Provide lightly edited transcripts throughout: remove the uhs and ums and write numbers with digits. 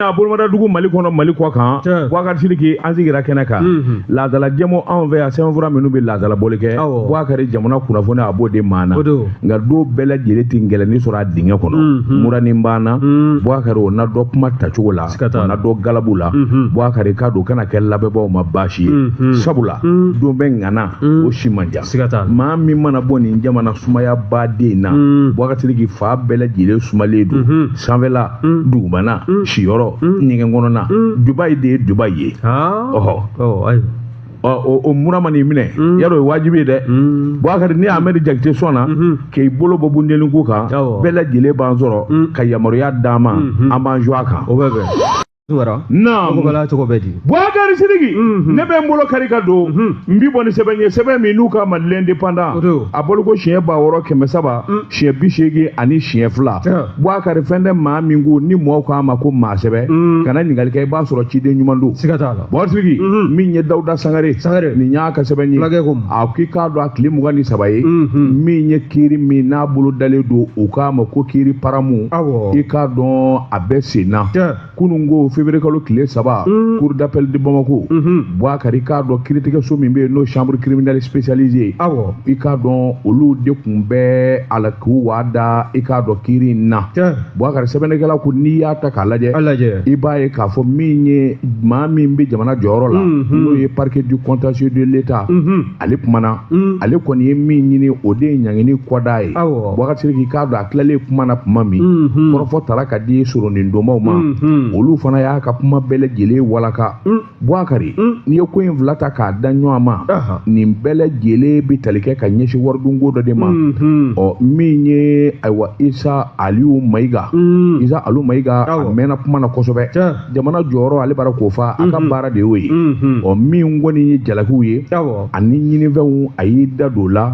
A bolomadadugu Mali kɔnɔ, Mali kɔ kan. Boubacar Sidiki, an sigira kɛnɛ kan. Laadala jɛmu anw fɛ yan, sɛbɛnfura minnu bɛ laadala bɔli kɛ. Boubacar, jamana kunnafoni a b'o de maa na. Nka don bɛɛ lajɛlen tɛ gɛlɛnni sɔrɔ a dingɛ kɔnɔ. Muranin banna. Boubacar, o na dɔ kuma tacogo la, o na dɔ galabu la. Boubacar, k'a don kana kɛ lamɛnbaaw ma baasi ye, sabula don bɛ ŋana o si man jan. Maa min mana bɔ nin jamana sumayaba den na, Boubacar Sidiki, fa bɛɛ lajɛlen sumalen don, sanfɛla, dugumana, siyɔrɔ, ɲɛgɛn kɔnɔna. Dubayi de ye Dubayi ye. Ɔhɔ, o mura man'i minɛ, yarɔ, o ye wajibi ye dɛ. Boubacar, ni Ahmed Jakite sɔnna k'i bolo bɔ bundenni ko kan, bɛɛ lajɛlen b'an sɔrɔ ka yamaruya d'an ma, an b'an jɔ a kan. O bɛ bɛn. Naam. Cogo bɛ di? Boubacar Sidiki, ne bɛ n bolo kari ka don, n bi bɔ ni sɛbɛn ye, sɛbɛn min n'u k'a ma L'Indépendant. A bɔli ko siɲɛ 6300 siɲɛ 82. Boubacar, fɛn tɛ maa min ko ni mɔgɔw k'a ma ko maa sɛbɛ, kana ɲininkali kɛ, i b'a sɔrɔ ciden ɲuman don. Siga t'a la. Boubacar Sidiki, min ye Dawuda Sangare, nin y'a ka sɛbɛn ye. A k'i k'a dɔn, a tile 23 ye, min ye kiiri min n'a bolo dalen don, u k'a ma ko kiiri paramu, i k'a dɔn a bɛ sen na. Kunun ko février kalo tile 3, cour d'appel de Bamako, Boubacar, i k'a dɔn kiiritigɛso min bɛ yen n'o chambre criminelle spécialisée, i k'a dɔn olu de tun bɛ a la k'u waa da, i k'a dɔn kiiri in na. Boubacar, sɛbɛnnikɛla ko n'i y'a ta k'a lajɛ, i b'a ye k'a fɔ min ye maa min bɛ jamana jɔyɔrɔ la, n'o ye parquet du contentieux de l'État, ale kumana. Ale kɔni ye min ɲini, o de ye ɲangini kɔda ye. Boubacar Sidiki, k'a dɔn a tilalen kuma na tuma min, kɔrɔfɔ tara ka di soronindonbaw ma, olu fana y'a ka kuma bɛɛ lajɛlen walaka. Boubacar, n'i ye ko in fila ta k'a da ɲɔgɔn ma, nin bɛɛ lajɛlen bɛ tali kɛ ka ɲɛsin waridunko dɔ de ma. Ɔ, min ye ayiwa Isa Aliyu Mayiga, Isa Aliyu Mayiga, a mɛnna kuma na kosɛbɛ. Jamana jɔyɔrɔ, ale b'ara k'o fa, a ka baara de y'o ye. Ɔ, min kɔni ye jalakiw ye ani ɲinifɛnw, a y'i da don o la.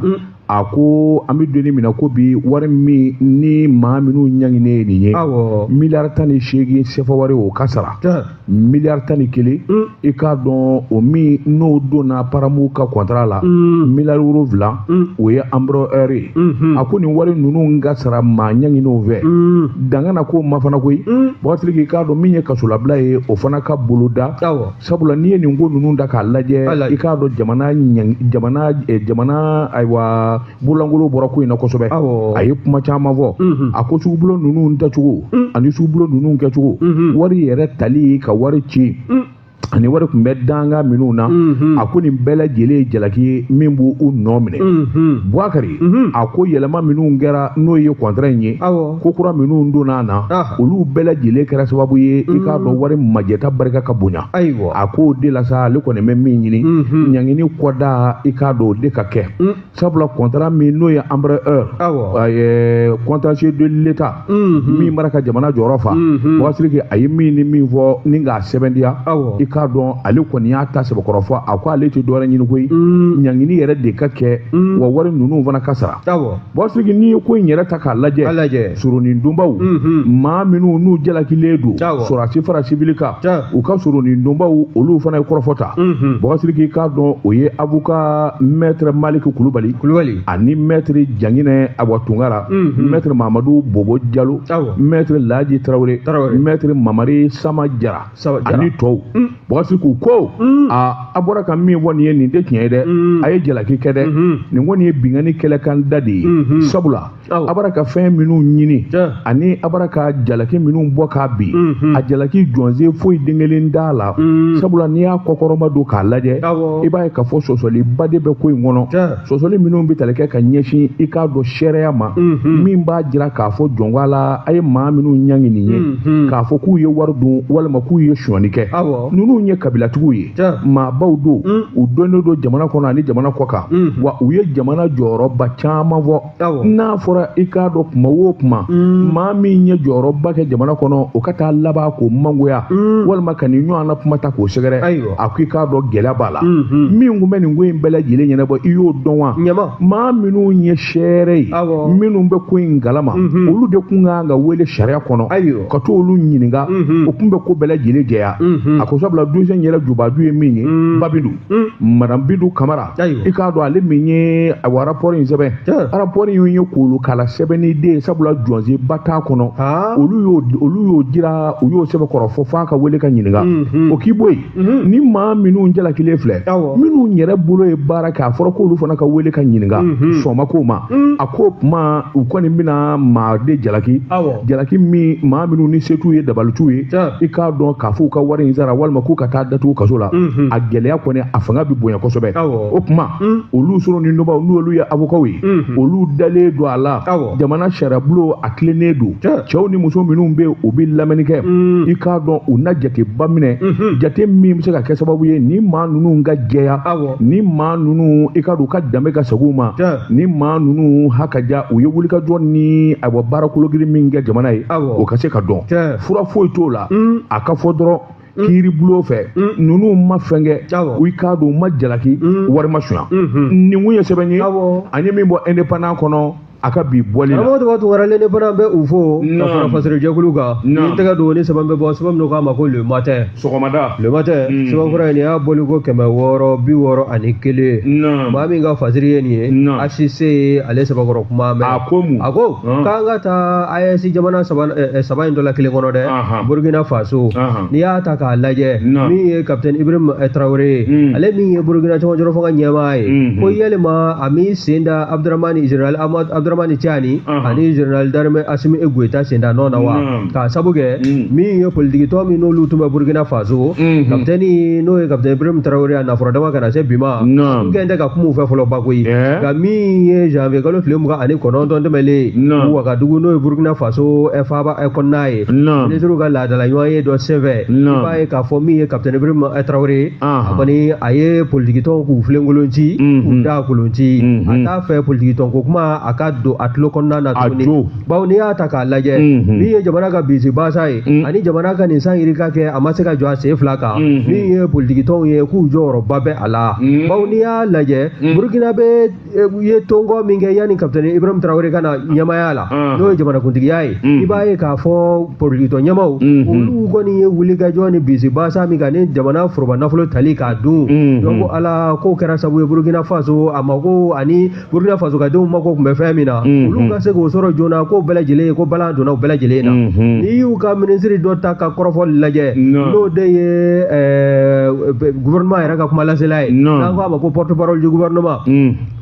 A ko an bɛ donni min na ko bi, wari min ni maa minnu ɲanginen ye nin ye, miliyari 18 sefa wari, o ka sara. Miliyari 11, i k'a dɔn o min n'o donna paramu ka kɔntara la, miliyari 7, o ye Embraer ye. A ko nin wari ninnu ka sara maa ɲanginenw fɛ, danga na k'o ma fana koyi. Boubacar Sidiki, k'a dɔn min ye kasolabila ye, o fana ka boloda, sabula n'i ye nin ko ninnu da k'a lajɛ, i k'a dɔn jamana jamana jamana ayiwa bololankolon bɔra ko in na kosɛbɛ. A ye kuma caman fɔ. A ko sugubulon ninnu dacogo ani sugubulon ninnu kɛcogo, wari yɛrɛ tali ka wari ci ani wari tun bɛ danga minnu na, a ko nin bɛɛ lajɛlen ye jalaki ye min b'u nɔ minɛ. Boubacar, a ko yɛlɛma minnu kɛra, n'o ye kɔntara in ye, ko kura minnu donna na, olu bɛɛ lajɛlen kɛra sababu ye, i k'a dɔn wari majɛta barika ka bonya. A k'o de la sa, ale kɔni bɛ min ɲini, ɲangini kɔda, i k'a dɔn o de ka kɛ, sabula kɔntara min n'o ye Embraer, contentieux de l'État, min b'ara ka jamana jɔyɔrɔ fa. Boubacar Sidiki, a ye min ni min fɔ ni k'a sɛbɛntiya, i k'a dɔn ale kɔni y'a ta sɛbɛkɔrɔ fɔ. A ko ale tɛ dɔwɛrɛ ɲini koyi, ɲangini yɛrɛ de ka kɛ, wa wari ninnu fana ka sara. Boubacar Sidiki, n'i ye ko in yɛrɛ ta k'a lajɛ, soronindonbaw, maa minnu n'u jalakilen don, sɔrɔdasi fara sibili kan, u ka soronindonbaw, olu fana ye kɔrɔfɔ ta. Boubacar Sidiki, i k'a dɔn o ye avocat maître Malik Kulubali ani maître Janginɛ Awa Tunkara, maître Mamadu Bobo Jalo, maître Laji Tarawele, maître Mamari Sama Jara ani tɔw. Boubacar Sidiki ko a bɔra ka min fɔ nin ye, nin tɛ tiɲɛ ye dɛ, a ye jalaki kɛ dɛ, nin kɔni ye binkanni kɛlɛkan da de ye, sabula a bɔra ka fɛn minnu ɲini ani a bɔra ka jalaki minnu bɔ k'a bin, a jalaki jɔnsen foyi den kelen t'a la, sabula n'i y'a kɔkɔrɔma don k'a lajɛ, i b'a ye k'a fɔ sɔsɔliba de bɛ ko in kɔnɔ, sɔsɔli minnu bɛ tali kɛ ka ɲɛsin, i k'a dɔn seereya ma, min b'a jira k'a fɔ jɔnko la a ye maa minnu ɲangi nin ye, k'a fɔ k'u ye wari dun walima k'u ye sonyani kɛ. Ninnu ye kabilatigiw ye, maabaw don, u dɔnnen don jamana kɔnɔ ani jamana kɔ kan, wa u ye jamana jɔyɔrɔba caman fɔ. N'a fɔra, i k'a dɔn kuma o kuma, maa min ye jɔyɔrɔba kɛ jamana kɔnɔ, o ka taa laban k'o mangoya walima ka nin ɲɔgɔn na kuma ta k'o sɛgɛrɛ, a ko i k'a dɔn gɛlɛya b'a la. Min tun bɛ nin ko in bɛɛ lajɛlen ɲɛnabɔ, i y'o dɔn wa? Maa minnu ye seere ye, minnu bɛ ko in kalama, olu de kun kan ka wele sariya kɔnɔ ka t'olu ɲininka, o kun bɛ ko bɛɛ lajɛlen jɛya. A ko sabula dossier in yɛrɛ jubaju ye min ye Babindu madame Bindu Kamara i k'a dɔn ale min ye awa rapport in sɛbɛn rapport in ye kolokala sɛbɛnni de ye sabula jɔnsenba t'a kɔnɔ olu y'o jira u y'o sɛbɛn kɔrɔ fɔ f'a ka wele ka ɲininka o k'i bɔ yen ni maa minnu jalakilen filɛ minnu yɛrɛ bolo ye baara kɛ a fɔra k'olu fana ka wele ka ɲininka sɔn ma k'o ma a ko kuma u kɔni bɛna maa de jalaki jalaki min maa minnu ni se t'u ye dabali t'u ye i k'a dɔn k'a fɔ u ka wari in sara walima k'u ka taa datugu kaso la a gɛlɛya kɔni a fanga bɛ bonya kosɛbɛ o kuma olu sɔrɔ ni nɔbaw n'olu ye avokaw ye olu dalen don a la jamana sariyabulon a tilennen don cɛw ni muso minnu bɛ yen u bɛ lamɛnni kɛ i k'a dɔn u na jateba minɛ jate min bɛ se ka kɛ sababu ye ni maa ninnu ka jɛya ni maa ninnu i k'a dɔn u ka danbe ka segin u ma ni maa ninnu hakaja u ye wulikajɔ ni ayiwa baara kologirin min kɛ jamana ye o ka se ka dɔn fura foyi t'o la a ka fɔ dɔrɔn kiiri bulon fɛ ninnu ma fɛn kɛ u k'a dɔn u ma jalaki wari ma sunya nin kun ye sɛbɛn ye an ye min bɔ indépendant kɔnɔ a ka bi bɔli la karamɔgɔ tɔgɔ Tunkara l'indépendant bɛ u fo ka fara fasiri jɛkulu kan ni tɛgɛ don ni sɛbɛn bɛ bɔ sɛbɛn min k'a ma ko le matin sɔgɔmada le matin sɛbɛnfura in nin y'a bɔli ko 661 maa min ka fasiri ye nin ye HCC ye ale sɛbɛnkɔrɔ kuma mɛn a ko mun a ko k'an ka taa AES jamana saba in dɔ la kelen kɔnɔ dɛ Burkina Faso n'i y'a ta k'a lajɛ min ye capitaine Ibrahim Traoré ye ale min ye Burkina cɛmancɛrɔ fanga ɲɛmaa ye ko yalima a m'i sen da Abdramani général Abdramani Tiani ani général d'armée Assimi Goïta sen da nɔ na wa k'a sabu kɛ min ye politikitɔn min n'olu tun bɛ Burkina Faso capitaine n'o ye capitaine Ibrahim Traoré a nafɔrɔ dama ka na se bi ma n kɛn tɛ ka kuma u fɛ fɔlɔ ba koyi nka min ye janvier kalo tile 29 tɛmɛlen Wagadugu n'o ye Burkina Faso faaba kɔnɔna ye minisiriw ka laadala ɲɔgɔn ye dɔ senfɛ i b'a ye k'a fɔ min ye capitaine Ibrahim Traoré a kɔni a ye politikitɔnw k'u filenkolon ci k'u da kolon ci a t'a fɛ politikitɔn ko kuma a ka don a tulo kɔnɔna na tuguni bawo n'i y'a ta k'a lajɛ min ye jamana ka bisi basa ye ani jamana ka nin san yirika kɛ a ma se ka jɔ a sen fila kan min ye politikitɔnw ye k'u jɔyɔrɔba bɛ a la bawo n'i y'a lajɛ Burkina bɛ ye tɔnkɔ min kɛ yanni capitaine Ibrahim Traoré ka na ɲɛmaaya la n'o ye jamanakuntigiya ye i b'a ye k'a fɔ politikitɔn ɲɛmaw olu kɔni ye wulikajɔ ni bisi basa min kan ni jamana foroba nafolo tali k'a dun donc ala k'o kɛra sababu ye Burkina Faso a mako ani Burkina Faso ka denw mako tun bɛ fɛn min na olu ka se k'o sɔrɔ joona k'o bɛɛ lajɛlen ko balan donna o bɛɛ lajɛlen na n'i y'u ka minisiri dɔ ta ka kɔrɔfɔli lajɛ n'o de ye gouvernement yɛrɛ ka kuma lasela ye n'an ko a ma ko porte parole du gouvernement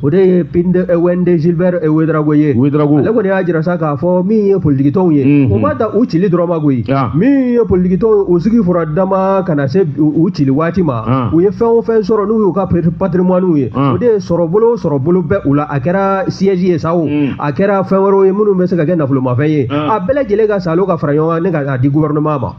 o de ye Pinde Wende Gilbert Ouedraogo ye ale kɔni y'a jira sa k'a fɔ min ye politikitɔnw ye o ma ta u cili dɔrɔn ma koyi min ye politikitɔnw ye u sigi fura dama ka na se u cili waati ma u ye fɛn o fɛn sɔrɔ n'u y'u ka patrimoine ye o de ye sɔrɔbolo bɛ u la a kɛra siège ye sa o a kɛra fɛn wɛrɛw ye minnu bɛ se ka kɛ nafolomafɛn ye a bɛɛ lajɛlen ka salo ka fara ɲɔgɔn kan ne k'a di gouvernement ma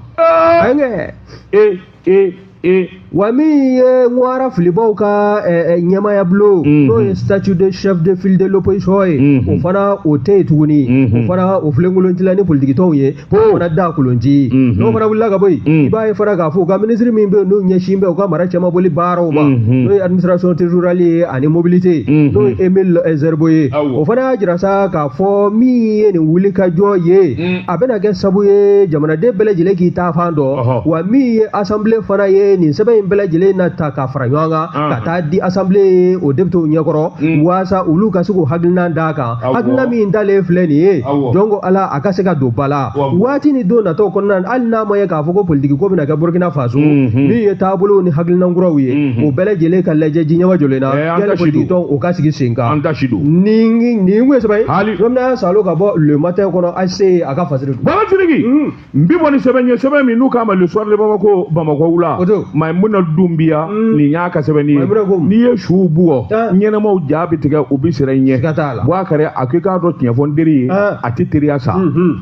wa min ye ŋwara filibaw ka ɲɛmaaya bulon n'o ye statut de chef de file de l'opposition ye o fana o tɛ yen tuguni o fana o filenkolon cila ni politikitɔnw ye k'o fana da kolon ci n'o fana wulila ka bɔ yen i b'a ye fana k'a fɔ u ka minisiri min bɛ yen n'o ɲɛsin bɛ u ka mara cɛmaboli baaraw ma n'o ye administration territoriale ye ani mobilité n'o ye Emile Zerbo ye o fana y'a jira sa k'a fɔ min ye nin wulikajɔ ye a bɛna kɛ sabu ye jamanaden bɛɛ lajɛlen k'i ta fan dɔn wa min ye assemblée fana ye nin sɛbɛn in bɛɛ lajɛlen na ta ka fara ɲɔgɔn kan ka taa di assemblée o députéw ɲɛkɔrɔ waasa olu ka se k'u hakilina d'a kan hakilina min dalen filɛ nin ye donc ala a ka se ka don ba la waati ni don nataw kɔnɔna hali n'a ma ye k'a fɔ ko politiki ko bɛna kɛ Burkina Faso min ye taabolo ni hakilina kuraw ye o bɛɛ lajɛlen ka lajɛ jiɲɛma jɔlen na yali politiki tɔn o ka sigi sen kan nin kun ye sɛbɛn ye don min na salo ka bɔ le matin kɔnɔ HC a ka fasiri Baba Sidiki n bi bɔ ni sɛbɛn ye sɛbɛn min n'u k'a ma le soir de Bamako Bamakɔ wula Maimuna Dumbiya nin y'a ka sɛbɛnni ye n'i ye suw bugɔ ɲɛnɛmaw ja bɛ tigɛ u bɛ siran i ɲɛ Bouakari a ko i k'a dɔn tiɲɛ fɔ n teri ye a tɛ teriya sa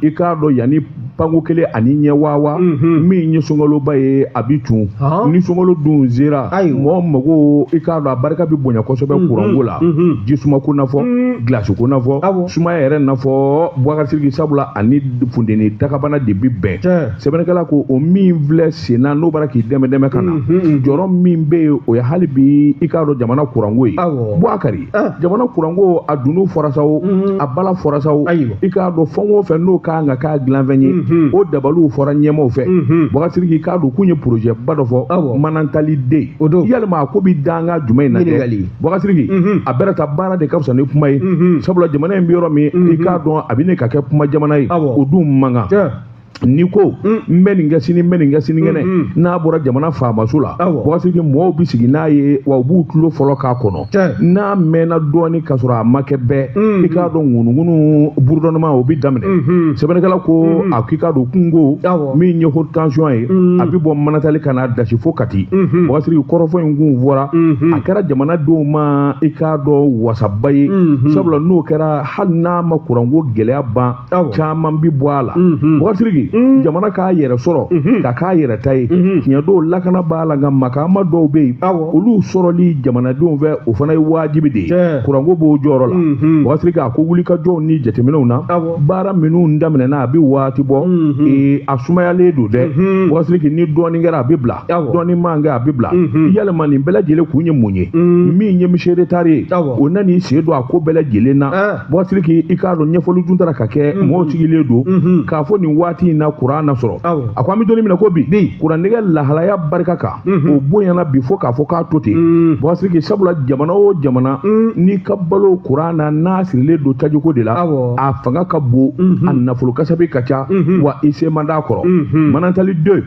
i k'a dɔn yanni panko kelen ani ɲɛ waawa min ye sunkaloba ye a bi cun ni sunkalo dun sera mɔgɔ mago i k'a dɔn a barika bɛ bonya kosɛbɛ kuranko la jisumako n'a fɔ gilasiko n'a fɔ sumaya yɛrɛ n'a fɔ Bouakari Sidiki sabula ani funteni dakabana de bi bɛn sɛbɛnnikɛla ko o min filɛ sen na n'o bɔra k'i dɛmɛ dɛmɛ tɛmɛ ka na jɔrɔ min bɛ yen, o ye hali bi i k'a dɔn jamana kuranko ye. Bubakari, jamana kuranko a dunun fɔra sa o, a bala fɔra sa o, i k'a dɔn fɛn o fɛn n'o kan ka k'a dilanfɛn ye, o dabaliw fɔra ɲɛmaaw fɛ. Bubakari Sidiki, i k'a dɔn k'u ye projet ba dɔ fɔ, Manantali deux. Yalima a ko bɛ danga jumɛn in na dɛ? Bubakari Sidiki, a bɛrɛ ta baara de ka fisa ni kuma ye, sabula jamana in bɛ yɔrɔ min, i k'a dɔn a bɛ ne ka kɛ kuma jamana ye, o dun man kan. N'i ko n bɛ nin kɛ sini, n bɛ nin kɛ sinikɛnɛ, n'a bɔra jamana faamaso la, Bubakari Sidiki, mɔgɔw bɛ sigi n'a ye, wa u b'u tulo fɔlɔ k'a kɔnɔ. N'a mɛnna dɔɔni ka sɔrɔ a ma kɛ bɛɛ, i k'a dɔn ŋunuŋunu burudɔnma o bɛ daminɛ. Sɛbɛnnikɛla ko a k'i k'a dɔn kungo min ye haute tension ye, a bɛ bɔ Manantali ka n'a dasi fo Kati. Bubakari Sidiki, kɔrɔfɔ in kun fɔra, a kɛra jamanadenw ma, i k'a dɔn wasaba ye, sabula n'o kɛra, hali n'a ma kuranko gɛlɛya ban, caman bɛ bɔ a la. Bubakari Sidiki, jamana k'a yɛrɛ sɔrɔ ka k'a yɛrɛ ta ye, tiɲɛ dɔw lakana b'a la, nka makaama dɔw bɛ yen, olu sɔrɔli jamanadenw fɛ, o fana ye wajibi de ye. Kuranko b'o jɔyɔrɔ la. Bubakari Sidiki, a ko wulikajɔw ni jateminɛw na, baara minnu daminɛna a bɛ waati bɔ, a sumayalen don dɛ. Bubakari Sidiki, ni dɔɔnin kɛra a bɛ bila, dɔɔnin man kɛ a bɛ bila. Yalima nin bɛɛ lajɛlen kun ye mun ye? Min ye monsieur Retard ye, o nan'i sen don a ko bɛɛ lajɛlen na. Bubakari Sidiki, i k'a dɔn ɲɛfɔli dun taara ka kɛ, mɔgɔw sigilen don k'a fɔ nin waati in na kuran na sɔrɔ. A ko an bɛ don min na ko bi, kurannɛgɛ lahalaya barika kan, o bonyana bi fo k'a fɔ k'a to ten. Bubakari Sidiki, sabula jamana o jamana n'i ka balo kuran na, n'a sirilen don tajiko de la, a fanga ka bon, a nafolo kasabi ka ca, wa i se man d'a kɔrɔ. Manantali 2,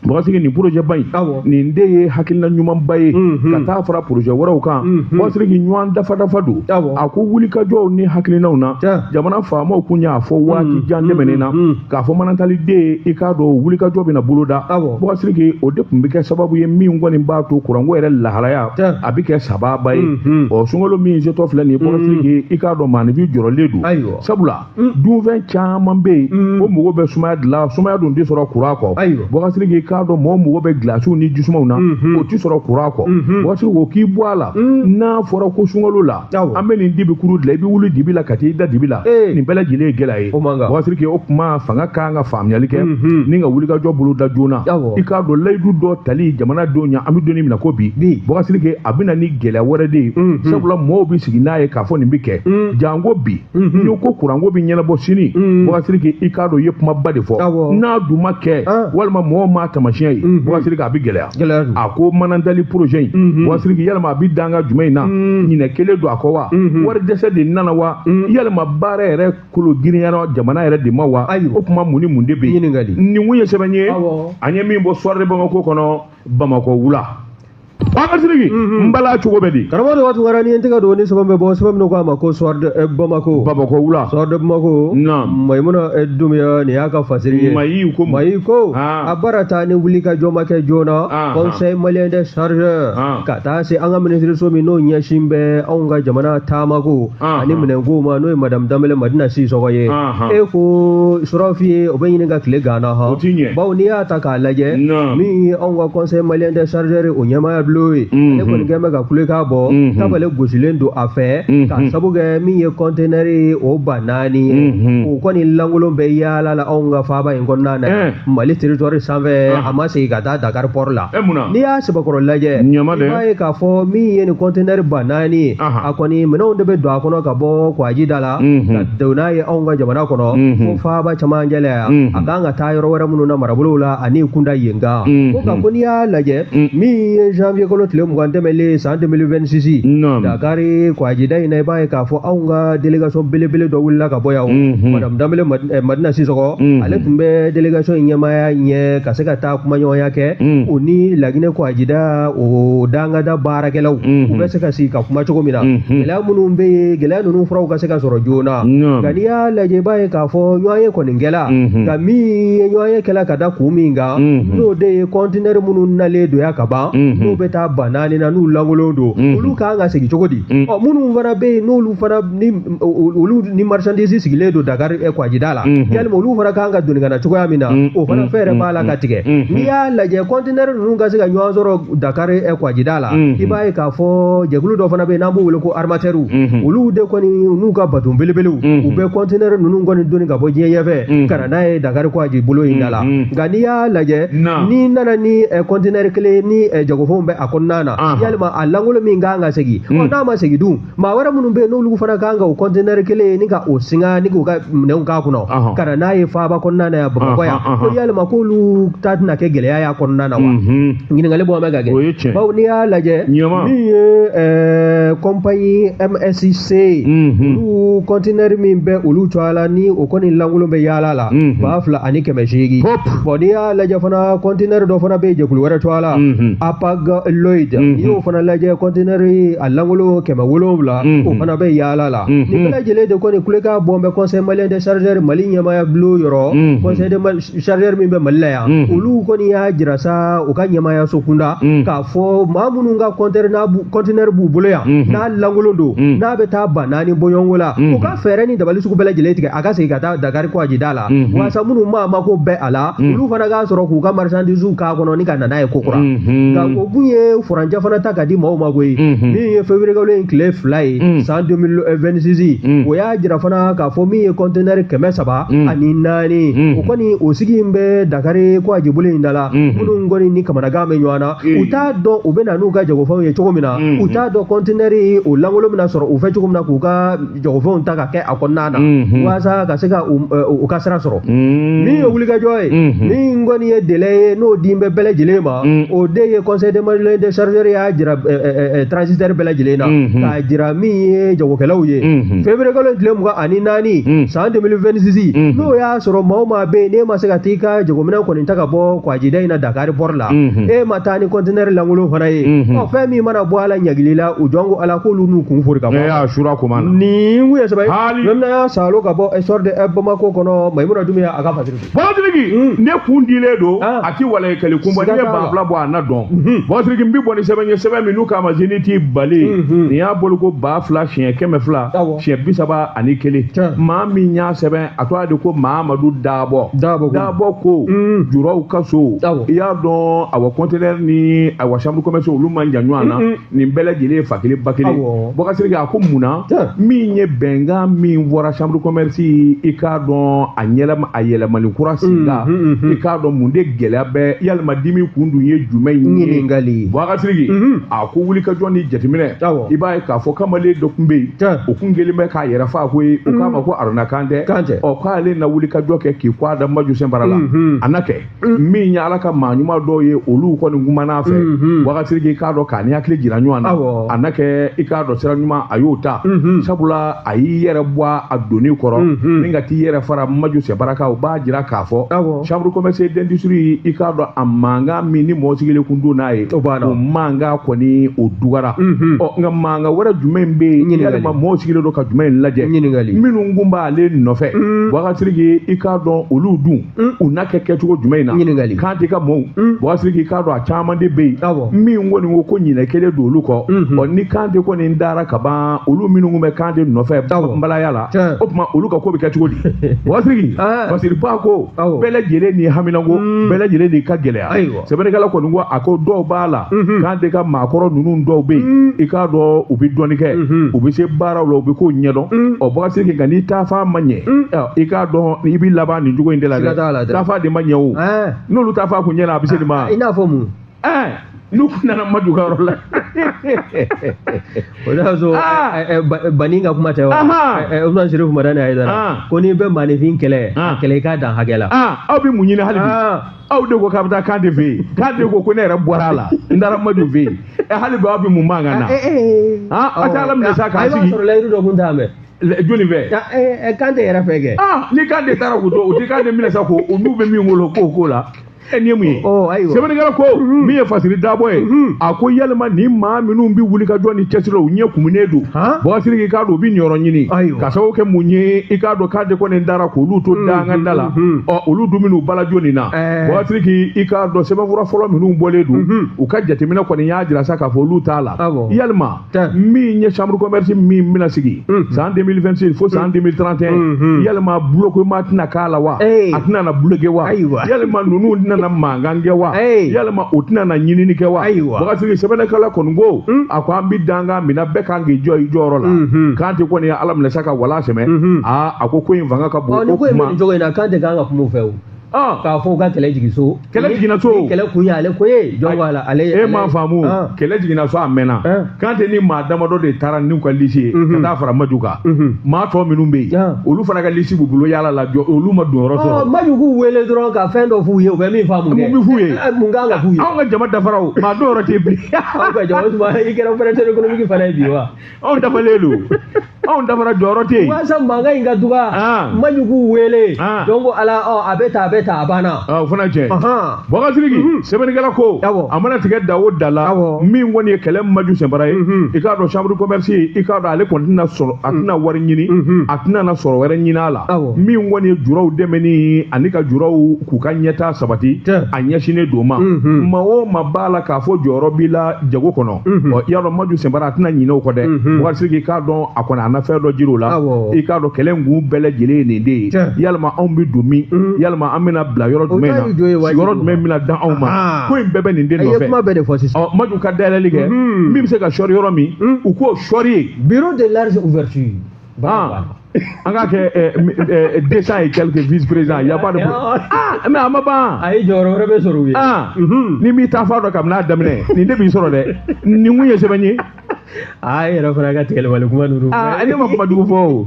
Bubakari Sidiki, nin projet ba in, nin de ye hakilina ɲumanba ye ka taa fara projet wɛrɛw kan. Bubakari Sidiki, ɲɔgɔn dafa dafa don. A ko wulikajɔw ni hakilinaw na, jamana faamaw kun y'a fɔ waati jan tɛmɛnen na k'a fɔ Manantali deux, i k'a dɔn wulikajɔ bɛna boloda. Bubakari Sidiki, o de tun bɛ kɛ sababu ye min kɔni b'a to kuranko yɛrɛ lahalaya a bɛ kɛ sababa ye. Ɔ, sunkalo min setɔ filɛ nin ye, Bubakari Sidiki, i k'a dɔn maaninfin jɔrɔlen don, sabula dunfɛn caman bɛ yen, o mago bɛ sumaya de la, sumaya dun tɛ sɔrɔ kuran kɔ. Bubakari Sidiki, k'a dɔn mɔgɔw mago bɛ gilasiw ni jisumaw na, o tɛ sɔrɔ kuran kɔ. Bubakari Sidiki, o k'i bɔ a la, n'a fɔra ko sunkalo la an bɛ nin dibi kuru dilan, i bɛ wuli dibi la ka t'i da dibi la, nin bɛɛ lajɛlen ye gɛlɛya ye. Bubakari Sidiki, o kuma fanga kan ka faamuyali kɛ ni ka wulikajɔ boloda joona. I k'a dɔn layidu dɔ tali jamanadenw ɲɛ, an bɛ don min na ko bi, Bubakari Sidiki, a bɛ na ni gɛlɛya wɛrɛ de ye, sabula mɔgɔw bɛ sigi n'a ye k'a fɔ nin bɛ kɛ, janko bi n'i ko kuranko bɛ ɲɛnabɔ sini. Bubakari Sidiki, i k'a dɔn i ye kumaba de fɔ, n'a dun ma kɛ walima mɔgɔw m'a taamasiyɛn ye, Bubakari Sidiki, a bɛ gɛlɛya. A ko Manantali projet in, Bubakari Sidiki, yalima a bɛ danga jumɛn in na? Ɲinɛ kelen don a kɔ wa? Wari dɛsɛ de nana wa? Yalima baara yɛrɛ kolo girinyara jamana yɛrɛ de ma wa? O kuma mun ni mun de bɛ yen? Nin kun ye sɛbɛn ye an ye min bɔ Soir de Bamako kɔnɔ, Bamakɔ wula. Bubakari Sidiki, n bala cogo bɛ di? Karamɔgɔ de Tunkara, ni n tɛgɛ don ni sɛbɛn bɛ bɔ, sɛbɛn min ko a ma ko Soir de Bamako. Bamakɔ wula. Soir de Bamako. Mayimuna Dumbuya, nin y'a ka fasiri ye. Mayi ko Mayi ko a baara ta ni wuli ka jɔ ma kɛ joona, Conseil malien des chargeurs ka taa se an ka minisiriso min n'o ɲɛsin bɛ anw ka jamana taamako ani minɛnko ma, n'o ye Madame Danbɛlɛ Madina Sisɔgɔ ye. E ko surɔfi o bɛ ɲini ka tile ganna han. Bawo n'i y'a ta k'a lajɛ, min ye anw ka Conseil malien des chargeurs o ɲɛmaaya bulon ye, ale kɔni kɛn bɛ ka kulekan bɔ, tabale gosilen don a fɛ, ka sabu kɛ min ye conteneur ye o 4000 ye, o kɔni lankolon bɛ yaala la anw ka faaba in kɔnɔna na, Mali territoire sanfɛ, a ma segin ka taa Dakar port la. N'i y'a sɛbɛkɔrɔ lajɛ, i b'a ye k'a fɔ min ye nin conteneur 4000 ye, a kɔni minɛnw de bɛ don a kɔnɔ ka bɔ Kwaji da la ka don n'a ye anw ka jamana kɔnɔ fo faaba camancɛ la yan, a kan ka taa yɔrɔ wɛrɛ minnu na marabolow la ani kunda yen kan. Ko nka ko n'i y'a lajɛ, min ye janvier kalo tile 20 tɛmɛlen san 2026, Dakar Kwajida in na, i b'a ye k'a fɔ anw ka délégation belebele dɔ wulila ka bɔ yan. Madame Danbɛlɛ Madina Sisɔgɔ, ale tun bɛ délégation in ɲɛmaaya ɲɛ ka se ka taa kumaɲɔgɔnya kɛ o ni Laginɛ Kwajida o dangada baarakɛlaw, u bɛ se ka sigi ka kuma cogo min na, gɛlɛya minnu bɛ yen, gɛlɛya ninnu furaw ka se ka sɔrɔ joona. Nka n'i y'a lajɛ, i b'a ye k'a fɔ ɲɔgɔnye kɔni kɛla, nka min ye ɲɔgɔnye kɛla ka da kun min kan, n'o de ye conteneur minnu nalen don yan ka ban, n'o bɛ bɛ taa 4000 na n'u lankolon don, olu ka kan ka segin cogo di? Ɔ, minnu fana bɛ yen, n'olu fana ni olu ni marchandise sigilen don Dakar kwajida la, yalima olu fana ka kan ka doni ka na cogoya min na, o fana fɛɛrɛ b'a la ka tigɛ. N'i y'a lajɛ, conteneur ninnu ka se ka ɲɔgɔn sɔrɔ Dakar kwajida la, i b'a ye k'a fɔ jɛkulu dɔ fana bɛ yen n'an b'o wele ko armateur, olu de kɔni n'u ka bateau belebelew, u bɛ conteneur ninnu kɔni doni ka bɔ diɲɛ ɲɛfɛ ka na n'a ye Dakar kwaji bolo in da la. Nka n'i y'a lajɛ, n'i nana ni conteneur kelen ni jagofɛnw bɛ a kɔnɔna na, yalima a lankolon min kan ka segin, ɔ, n'a ma segin dun, maa wɛrɛ minnu bɛ yen n'olu fana kan ka o conteneur kelen ni ka o singa ni k'u ka minɛnw k'a kɔnɔ ka na n'a ye faaba kɔnɔna na yan, Bamakɔ yan, ko yalima k'olu ta tɛna kɛ gɛlɛya y'a kɔnɔna na wa? Ɲininkali bɔ bɛ ka kɛ, bawo n'i y'a lajɛ, min ye compagnie MSC, olu conteneur min bɛ olu cogoya la, ni o kɔni lankolon bɛ yaala la 2800. Bon, n'i y'a lajɛ fana, conteneur dɔ fana bɛ jɛkulu wɛrɛ cogoya la, Hapag Lloyd, n'i y'o fana lajɛ, conteneur a lankolon 700, o fana bɛ yaala la. Nin bɛɛ lajɛlen de kɔni kulekan bɔn bɛ Conseil malien des chargeurs Mali ɲɛmaaya bulon yɔrɔ. Conseil des chargeurs min bɛ Mali la yan, olu kɔni y'a jira sa u ka ɲɛmaayaso kunda k'a fɔ maa minnu ka conteneur b'u bolo yan, n'a lankolon don, n'a bɛ taa 4000 bɔɲɔgɔnko la, u ka fɛɛrɛ ni dabali sugu bɛɛ lajɛlen tigɛ a ka segin ka taa Dakar kwajida la, walasa minnu maa mako bɛ a la, olu fana k'a sɔrɔ k'u ka marchandise k'a kɔnɔ ni ka na n'a ye kokura. Nka o kun ye furancɛ fana ta ka di maaw ma koyi. Min ye février kalo in tile 2 ye san 2026, o y'a jira fana k'a fɔ min ye conteneur 304, o kɔni o sigi in bɛ Dakar kwaji bolo in da la. Minnu kɔni ni kamanagan bɛ ɲɔgɔn na, u t'a dɔn u bɛ na n'u ka jagofɛnw ye cogo min na, u t'a dɔn conteneur o lankolon bɛna sɔrɔ u fɛ cogo min na k'u ka jagofɛnw ta ka kɛ a kɔnɔna na, walasa ka se ka u ka sira sɔrɔ. Min ye wulikajɔ ye, min kɔni ye délai ye n'o di bɛ bɛɛ lajɛlen ma, o de ye Conseil des maliens des chargeurs y'a jira transitaire bɛɛ lajɛlen na, k'a jira min ye jagokɛlaw ye, février kalo tile 24 san 2026, n'o y'a sɔrɔ maa o maa bɛ yen n'e ma se ka t'i ka jagominɛn kɔni ta ka bɔ kwajida in na Dakar port la, e ma taa ni conteneur lankolon fana ye, ɔ, fɛn min mana bɔ a la ɲagili la, u jɔn ko Ala k'olu n'u kun fori ka bɔ. Nin kun ye sɛbɛn ye y'a salo ka bɔ Soir de Bamako kɔnɔ. Mayimuna Dunbiya a ka fasiri. Bɔgɔtiriki, ne kun dilen don a ti walayi kɛlɛ kun bɔ, n'i ye 2000 bɔ a na dɔn. Bɔgɔtiriki, n bɛ bɔ ni sɛbɛn ye, sɛbɛn min n'u k'a ma Zénith Bali, nin y'a bolo ko 2000 siɲɛ 200 siɲɛ 31. Maa min y'a sɛbɛn, a tɔgɔ de ko Mahamadu Dabɔ. Dabɔ ko juraw ka so, i y'a dɔn, awa conteneur ni awa chambre commerce olu man jan ɲɔgɔn na, nin bɛɛ lajɛlen ye fa kelen ba kelen. Bɔgɔtiriki, a ko mun na min ye bɛnkan min fɔra chambre commerce, i k'a dɔn a yɛlɛma a yɛlɛmali kura sen kan, i k'a dɔn mun de gɛlɛya bɛ, yalima dimi kun dun ye jumɛn ye? Ɲininkali. Bɔgɔtiriki, a ko wulikajɔ ni jateminɛ, i b'a ye k'a fɔ kamalen dɔ tun bɛ yen, o kun kelen bɛ k'a yɛrɛ fa ko ye, o k'a ma ko Aruna Kantɛ. Ɔ, k'ale na wulikajɔ kɛ k'i kɔ a da Maju Sɛnpara la, a na kɛ min ye Ala ka maa ɲuman dɔw ye, olu kɔni kumana a fɛ. Bɔgɔtiriki, i k'a dɔn k'a ni hakili jira ɲɔgɔn na, a na kɛ i k'a dɔn sira ɲuman a y'o ta, sabula a y'i yɛrɛ bɔ a doni kɔrɔ ni ka t'i yɛrɛ fara Maju Sɛnpara kan. O b'a jira k'a fɔ chambre commerce d'industrie, i k'a dɔn a mankan min ni mɔgɔ sigilen kun don n'a ye, o mankan kɔni o dugara. Ɔ, nka mankan wɛrɛ jumɛn bɛ yen, yalima mɔgɔw sigilen don ka jumɛn lajɛ? Minnu kun b'ale nɔfɛ, Bɔgɔtiriki, i k'a dɔn olu dun u na kɛ kɛcogo jumɛn na? Kante ka mɔgɔw, Bɔgɔtiriki, i k'a dɔn a caman de bɛ yen min kɔni ko ko ɲinɛ kelen don olu kɔ. Ɔ, ni Kante kɔni dara ka ban, olu minnu kun bɛ Kante nɔfɛ nbalaya la, o tuma olu ka ko bɛ kɛ cogo di? Bɔgɔtiriki, Fasiriba ko bɛɛ lajɛlen ni haminanko, bɛɛ lajɛlen n'i ka gɛlɛya. Sɛbɛnnikɛla kɔni ko a ko dɔw b'a la, Kante ka maakɔrɔ ninnu dɔw bɛ yen, i k'a dɔn u bɛ dɔnni kɛ, u bɛ se baaraw la, u bɛ kow ɲɛdɔn. Ɔ, Bɔgɔtiriki, nka n'i taafa ma ɲɛ, i k'a dɔn i bɛ laban nin cogo in de la dɛ. Taafa de ma ɲɛ o, n'olu taafa kun ɲɛna, a bɛ se nin ma. I n'a fɔ mun? N'u kun nana Maju ka yɔrɔ la. O de y'a sɔrɔ Bani ka kuma tɛ wa? Usman Sirifu Madani Hayidara ko n'i bɛ maaninfin kɛlɛ, a kɛlɛ i k'a dan hakɛ la. Aw bɛ mun ɲini hali bi? Aw de ko k'a bɛ taa Kante fɛ yen, Kante ko ko ne yɛrɛ bɔra a la, n taara Maju fɛ yen. Hali bi aw bɛ mun mankan na? A tɛ Ala minɛ sa k'a sigi. I b'a sɔrɔ layidu dɔ kun t'a mɛn. Jɔnni fɛ? Kante yɛrɛ fɛ kɛ. Ni Kante taara k'u to, u tɛ Kante minɛ sa, ko n'u bɛ min wolo k'o ko la. Ɛ, nin ye mun ye? Ɔ, ayiwa. Sɛbɛnnikɛla ko min ye Fasiri Dabɔ ye, a ko yalima nin maa minnu bɛ wuli ka jɔ ni cɛsiri la, u ɲɛ kumunen don. Bɔkari Sidiki, k'a dɔn u bɛ niyɔrɔ ɲini. Ka sababu kɛ mun ye? I k'a dɔn k'ale kɔni dara k'olu to dangan da la. Ɔ, olu dun bɛn'u bala jɔni na? Bɔkari Sidiki, i k'a dɔn sɛbɛnfura fɔlɔ minnu bɔlen don, u ka jateminɛ kɔni y'a jira sa k'a fɔ olu t'a la. Yalima min ye chambre commerce min bɛna sigi san 2026 fo san 2031, yalima bloquement tɛna k'a la wa? A tɛna na bloquer wa? Yalima ninnu tɛna na mankan kɛ wa? Yalima o tɛna na ɲinini kɛ wa? Bɔkari Sidiki, sɛbɛnnikɛla kɔni ko, a ko an bɛ dangan min na, bɛɛ kan k'i jɔ i jɔyɔrɔ la. Kante kɔni ye Ala minɛ sa ka wala sɛmɛ. Aa, a ko ko in fanga ka bon. Ɔ, ni ko in bɛ nin cogo in na, Kante kan ka kuma u fɛ o. K'a fɔ u ka kɛlɛ jigin so. Kɛlɛ jiginna so. Ni kɛlɛ kun y'ale ko ye, jɔn b'a la ale. E m'a faamu, kɛlɛ jiginna so, a mɛnna. Kante ni maa damadɔ de taara n'u ka lisi ye ka taa fara Maju kan. Maa tɔ minnu bɛ yen, olu fana ka lisi b'u bolo yaala la, jɔ olu ma don yɔrɔ sɔrɔ. Maju k'u wele dɔrɔn ka fɛn dɔ f'u ye, u bɛ min faamu kɛ. Mun bɛ f'u ye? Mun kan ka f'u ye? Anw ka jama dafara o, maa dɔw yɔrɔ tɛ bilen. Aw ka jama, i kɛra opérateur économique fana ye bi wa? Anw dafalen don, anw dafara, jɔyɔrɔ tɛ yen. Walasa mankan in ka dɔgɔya, Maju k'u wele. Donc ala, ɔ, a bɛ tan, a bɛ tan, a banna. O fana tiɲɛ. Bɔkari Sidiki, sɛbɛnnikɛla ko a mana tigɛ da o da la, min kɔni ye kɛlɛ Maju Sɛnpara ye, i k'a dɔn chambre commerce, i k'a dɔn ale kɔni tɛna sɔrɔ, a tɛna wari ɲini, a tɛna na sɔrɔ wɛrɛ ɲini a la. Min kɔni ye juraw dɛmɛni ani ka juraw k'u ka ɲɛtaa sabati, a ɲɛsinnen don ma. Maa o maa b'a la k'a fɔ jɔyɔrɔ b'i la jago kɔnɔ, ɔ, i y'a dɔn Maju Sɛnpara a tɛna ɲinɛ o kɔ dɛ. Bɔkari Sidiki, i k'a dɔn a kɔni a na fɛn dɔ jira o la. I k'a dɔn kɛlɛ in kun bɛɛ lajɛlen ye nin de ye. Yalima anw bɛ don min? Yalima an bɛna bila yɔrɔ jumɛn na? Sigiyɔrɔ jumɛn bɛna dan anw ma? Ko in bɛɛ bɛ nin de nɔfɛ. I ye kuma bɛɛ de fɔ sisan. Ɔ, Maju ka dayɛlɛli kɛ, min bɛ se ka sɔri yɔrɔ min, u k'o sɔri yen. Bureau de large ouverture. An k'a kɛ 200 et quelques vice-présidents, y a pas de problème. Ah, mais a ma ban. Ayi, jɔyɔrɔ wɛrɛ bɛ sɔrɔ u ye. Ah, ni m'i ta fa dɔn kabini a daminɛ, nin de b'i sɔrɔ dɛ. Nin kun ye sɛbɛn ye. Aa, e yɛrɛ fana ka tigɛlibali kuma ninnu. Aa, ne ma kuma jugu fɔ o.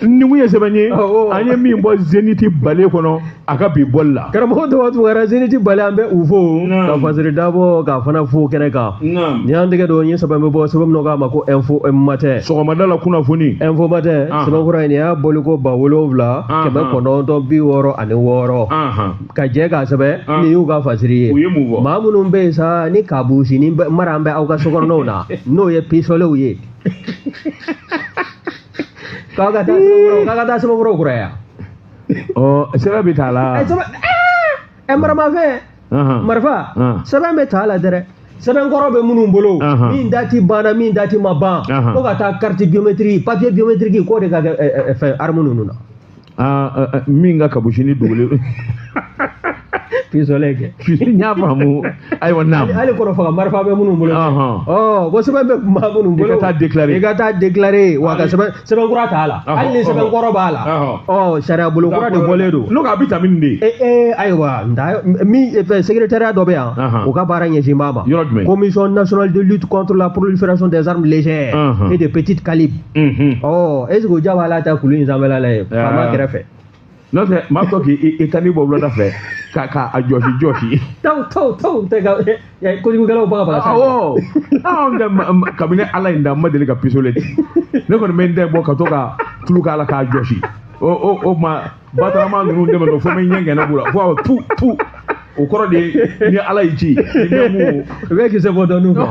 Nin kun ye sɛbɛn ye. An ye min bɔ Zénith bale kɔnɔ a ka bi bɔli la. Karamɔgɔ Daba Tunkara, Zénith bale, an bɛ u fo ka Fasiri Dabɔ k'a fana fo kɛnɛ kan. Ni y'an tɛgɛ don, n ye sɛbɛn bɛ bɔ, sɛbɛn min k'a ma ko Info Matin. Sɔgɔmada la kunnafoni. Info Matin, sɛbɛnfura in, nin y'a bɔli ko 7966. Ka jɛ k'a sɛbɛn, nin y'u ka fasiri ye. U ye mun fɔ? Maa minnu bɛ yen sa, ni kabusi ni mara bɛ aw ka sokɔnɔnaw na, n'o ye pistoletw ye, k'aw ka taa k'aw ka taa sɛbɛnfuraw kuraya. Ɔ, sɛbɛn bɛ t'a la. Ɛ, maramafɛn, marifa, sɛbɛn bɛ t'a la dɛrɛ. Sɛbɛn kɔrɔ bɛ minnu bolo, min dati banna, min dati ma ban, ko ka taa carte biométrique, papier biométrique, k'o de ka kɛ fɛn arme ninnu na. Min ka kabusini dogolen. Pistolet kɛ. N y'a faamu, ayiwa, naam. Hali kɔrɔ faga marifa bɛ minnu bolo. Ɔ, ko sɛbɛn bɛ maa minnu bolo. I ka taa déclarer. I ka taa déclarer wa, ka sɛbɛn sɛbɛn kura t'a la. Hali ni sɛbɛn kɔrɔ b'a la. Ɔ, sariya bolo kura de bɔlen don. N'o a bɛ ta min de ye. Ee, ayiwa, nta min fɛn secrétariat dɔ bɛ yan. O ka baara ɲɛsin b'a ma. Yɔrɔ jumɛn? Commission nationale de lutte contre la prolifération des armes légères et de petits calibres. Ɔ, est ce que o ja b'a la ta kulu in sanfɛla la yen, faama kɛrɛfɛ? N'o tɛ, maa tɔ k'i ta ni bɔ wulada fɛ ka a jɔsi jɔsi. Taw taw taw tɛ ka kojugukɛlaw baga baga. Awɔ, anw tɛ, kabini Ala ye n da, n ma deli ka pistolet ci. Ne kɔni bɛ n den bɔ ka to ka tulu k'a la k'a jɔsi. O tuma batarama ninnu dɛmɛ dɔn fo n bɛ ɲɛ gɛnɛ b'u la fo a tu tu, o kɔrɔ de ye ni Ala y'i ci ni bɛ mun. U bɛ kisɛ bɔ dɔɔnin fɛ.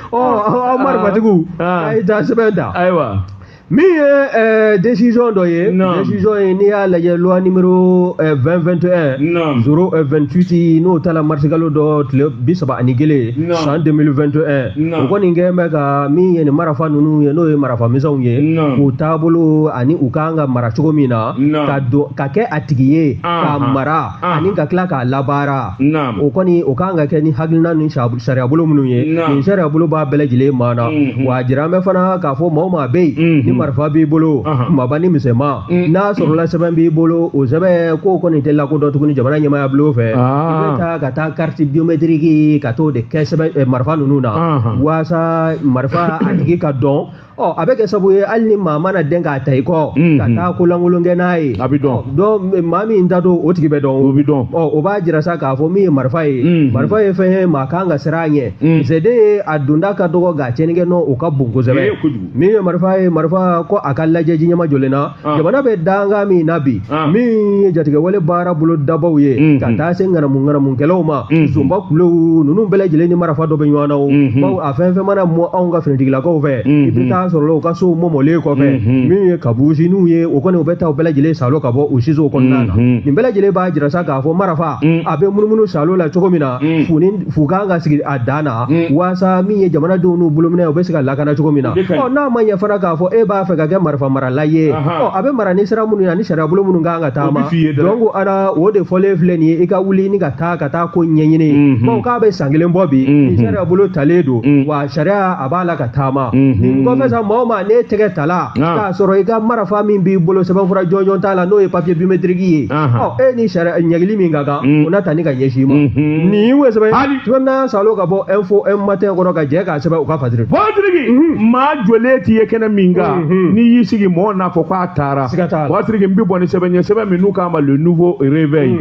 Ɔ, aw marifatigiw, a ye taa sɛbɛn ta. Ayiwa. Min ye décision dɔ ye, décision ye, n'i y'a lajɛ, loi numéro 2021 028, n'o taara marisikalo dɔ tile 31 san 2021, o kɔni kɛn bɛ ka min ye nin marifa ninnu ye, n'o ye marifa misɛnw ye, k'u taabolo ani u kan ka mara cogo min na, ka don ka kɛ a tigi ye k'a mara ani ka tila k'a labaara, o kɔni o kan ka kɛ ni hakilina ni sariya bolo minnu ye, nin sariya bolo b'a bɛɛ lajɛlen maa na. Wa a jira an bɛ fana k'a fɔ maa o maa bɛ yen ni marifa b'i bolo, kumaba ni misɛnman, n'a sɔrɔla sɛbɛn b'i bolo, o sɛbɛn k'o kɔni tɛ lakodɔn tuguni jamana ɲɛmaaya bulon fɛ. I bɛ taa ka taa carte biométrique ka t'o de kɛ sɛbɛn marifa ninnu na, waasa marifa a tigi ka dɔn. Ɔ, a bɛ kɛ sababu ye hali ni maa mana dɛn k'a ta i kɔ ka taa ko lankolon kɛ n'a ye, a bɛ dɔn. Donc maa min ta don, o tigi bɛ dɔn. O bɛ dɔn. Ɔ, o b'a jira sa k'a fɔ min ye marifa ye, marifa ye fɛn ye maa kan ka siran a ɲɛ. Kisɛden ye, a donda ka dɔgɔ, nka a tiɲɛnikɛ nɔ o ka bon kosɛbɛ. Ee, kojugu. Min ye marifa ye, marifa ko a ka lajɛ ji ɲɛma jɔlen na. Jamana bɛ dankan min na bi, min ye jatigɛwale baara bolo dabaw ye, ka taa se ŋanamu ŋanamukɛlaw ma, zonba kulew ninnu bɛɛ lajɛlen ni marifa dɔ bɛ ɲɔgɔn na o, bawo a fɛn fɛn mana mɔ anw ka finitigilakaw fɛ, i bɛ taa sɔrɔ la u ka sow mɔmɔlen kɔfɛ, min ye kabusiniw ye, o kɔni u bɛ taa u bɛɛ lajɛlen salo ka bɔ o sisow kɔnɔna na. Nin bɛɛ lajɛlen b'a jira sa k'a fɔ marifa a bɛ munumunu salo la cogo min na, fu ni fu kan ka sigi a dan na, waasa min ye jamanadenw n'u bolominɛ, u bɛ se ka lakana cogo min na. O de ka ɲi. Ɔ, n'a ma ɲɛ fana k'a fɔ e b'a fɛ ka kɛ marifa marala ye, ɔ, a bɛ mara ni sira minnu ye ani sariya bolo minnu kan ka taama. O bɛ f'i ye dɛ. Donc ana o de fɔlen filɛ nin ye, i ka wuli ni ka taa ko ɲɛɲini, bawo k'a bɛ san kelen bɔ bi, ni sariya bolo talen don, wa sariya a b'a la ka taama. Nin kɔfɛ sa, maa o maa n'e tɛgɛ tala k'a sɔrɔ i ka marifa min b'i bolo, sɛbɛnfura jɔnjɔn t'a la, n'o ye papier biométrique ye, ɔ, e ni sariya ɲɛgili min ka kan, o na ta ni ka ɲɛsin i ma. Nin ye sɛbɛn Hali. sɛbɛn n'a salo ka bɔ Info 1 Matin kɔnɔ ka jɛ k'a sɛbɛn u ka fasiri. Patrick, maa jɔlen t'i ye kɛnɛ min kan, n'i y'i sigi, mɔgɔw n'a fɔ k'a taara. Siga t'a la. Patrick, n bɛ bɔ ni sɛbɛn ye, sɛbɛn min n'u k'a ma Le Nouveau Réveil.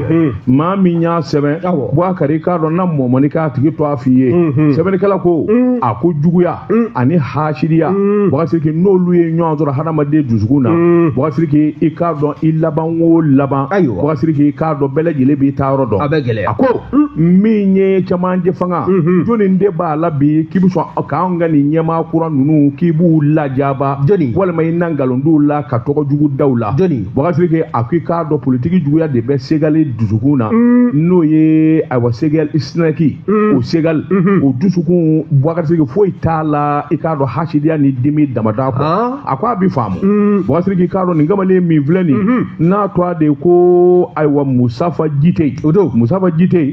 Maa min y'a sɛbɛn, Boubacar, i k'a dɔn na mɔmɔni k'a tigi to a f'i ye. Sɛbɛnnikɛla ko a ko juguya ani hasidiya, Boubacar, n'olu ye ɲɔgɔn sɔrɔ hadamaden dusukun na, Boubacar, i k'a dɔn i laban o laban, Boubacar, i k'a dɔn bɛɛ lajɛlen b'i ta yɔrɔ dɔn. A bɛ gɛlɛya. A ko min ye cɛmancɛ fanga, jɔnni de b'a la bi k'i bɛ sɔn k'anw ka nin ɲɛmaa kura ninnu k'i b'u lajaba, Jɔnni? walima i na nkalon d'u la ka tɔgɔ jugu da u la? Jɔnni? Boubacar, a ko i k'a dɔn politiki juguya de bɛ Segali dusukun na, n'o ye ayiwa Segali SNEC, o Segali o dusukun, Boubacar, foyi t'a la, i k'a dɔn hasidiya ni dimi damada kɔ. A ko a bi faamu, Boubacar, i k'a dɔn nin kamalen min filɛ nin n'a tɔgɔ de ko ayiwa Musafa Jite. O don. Musafa Jite,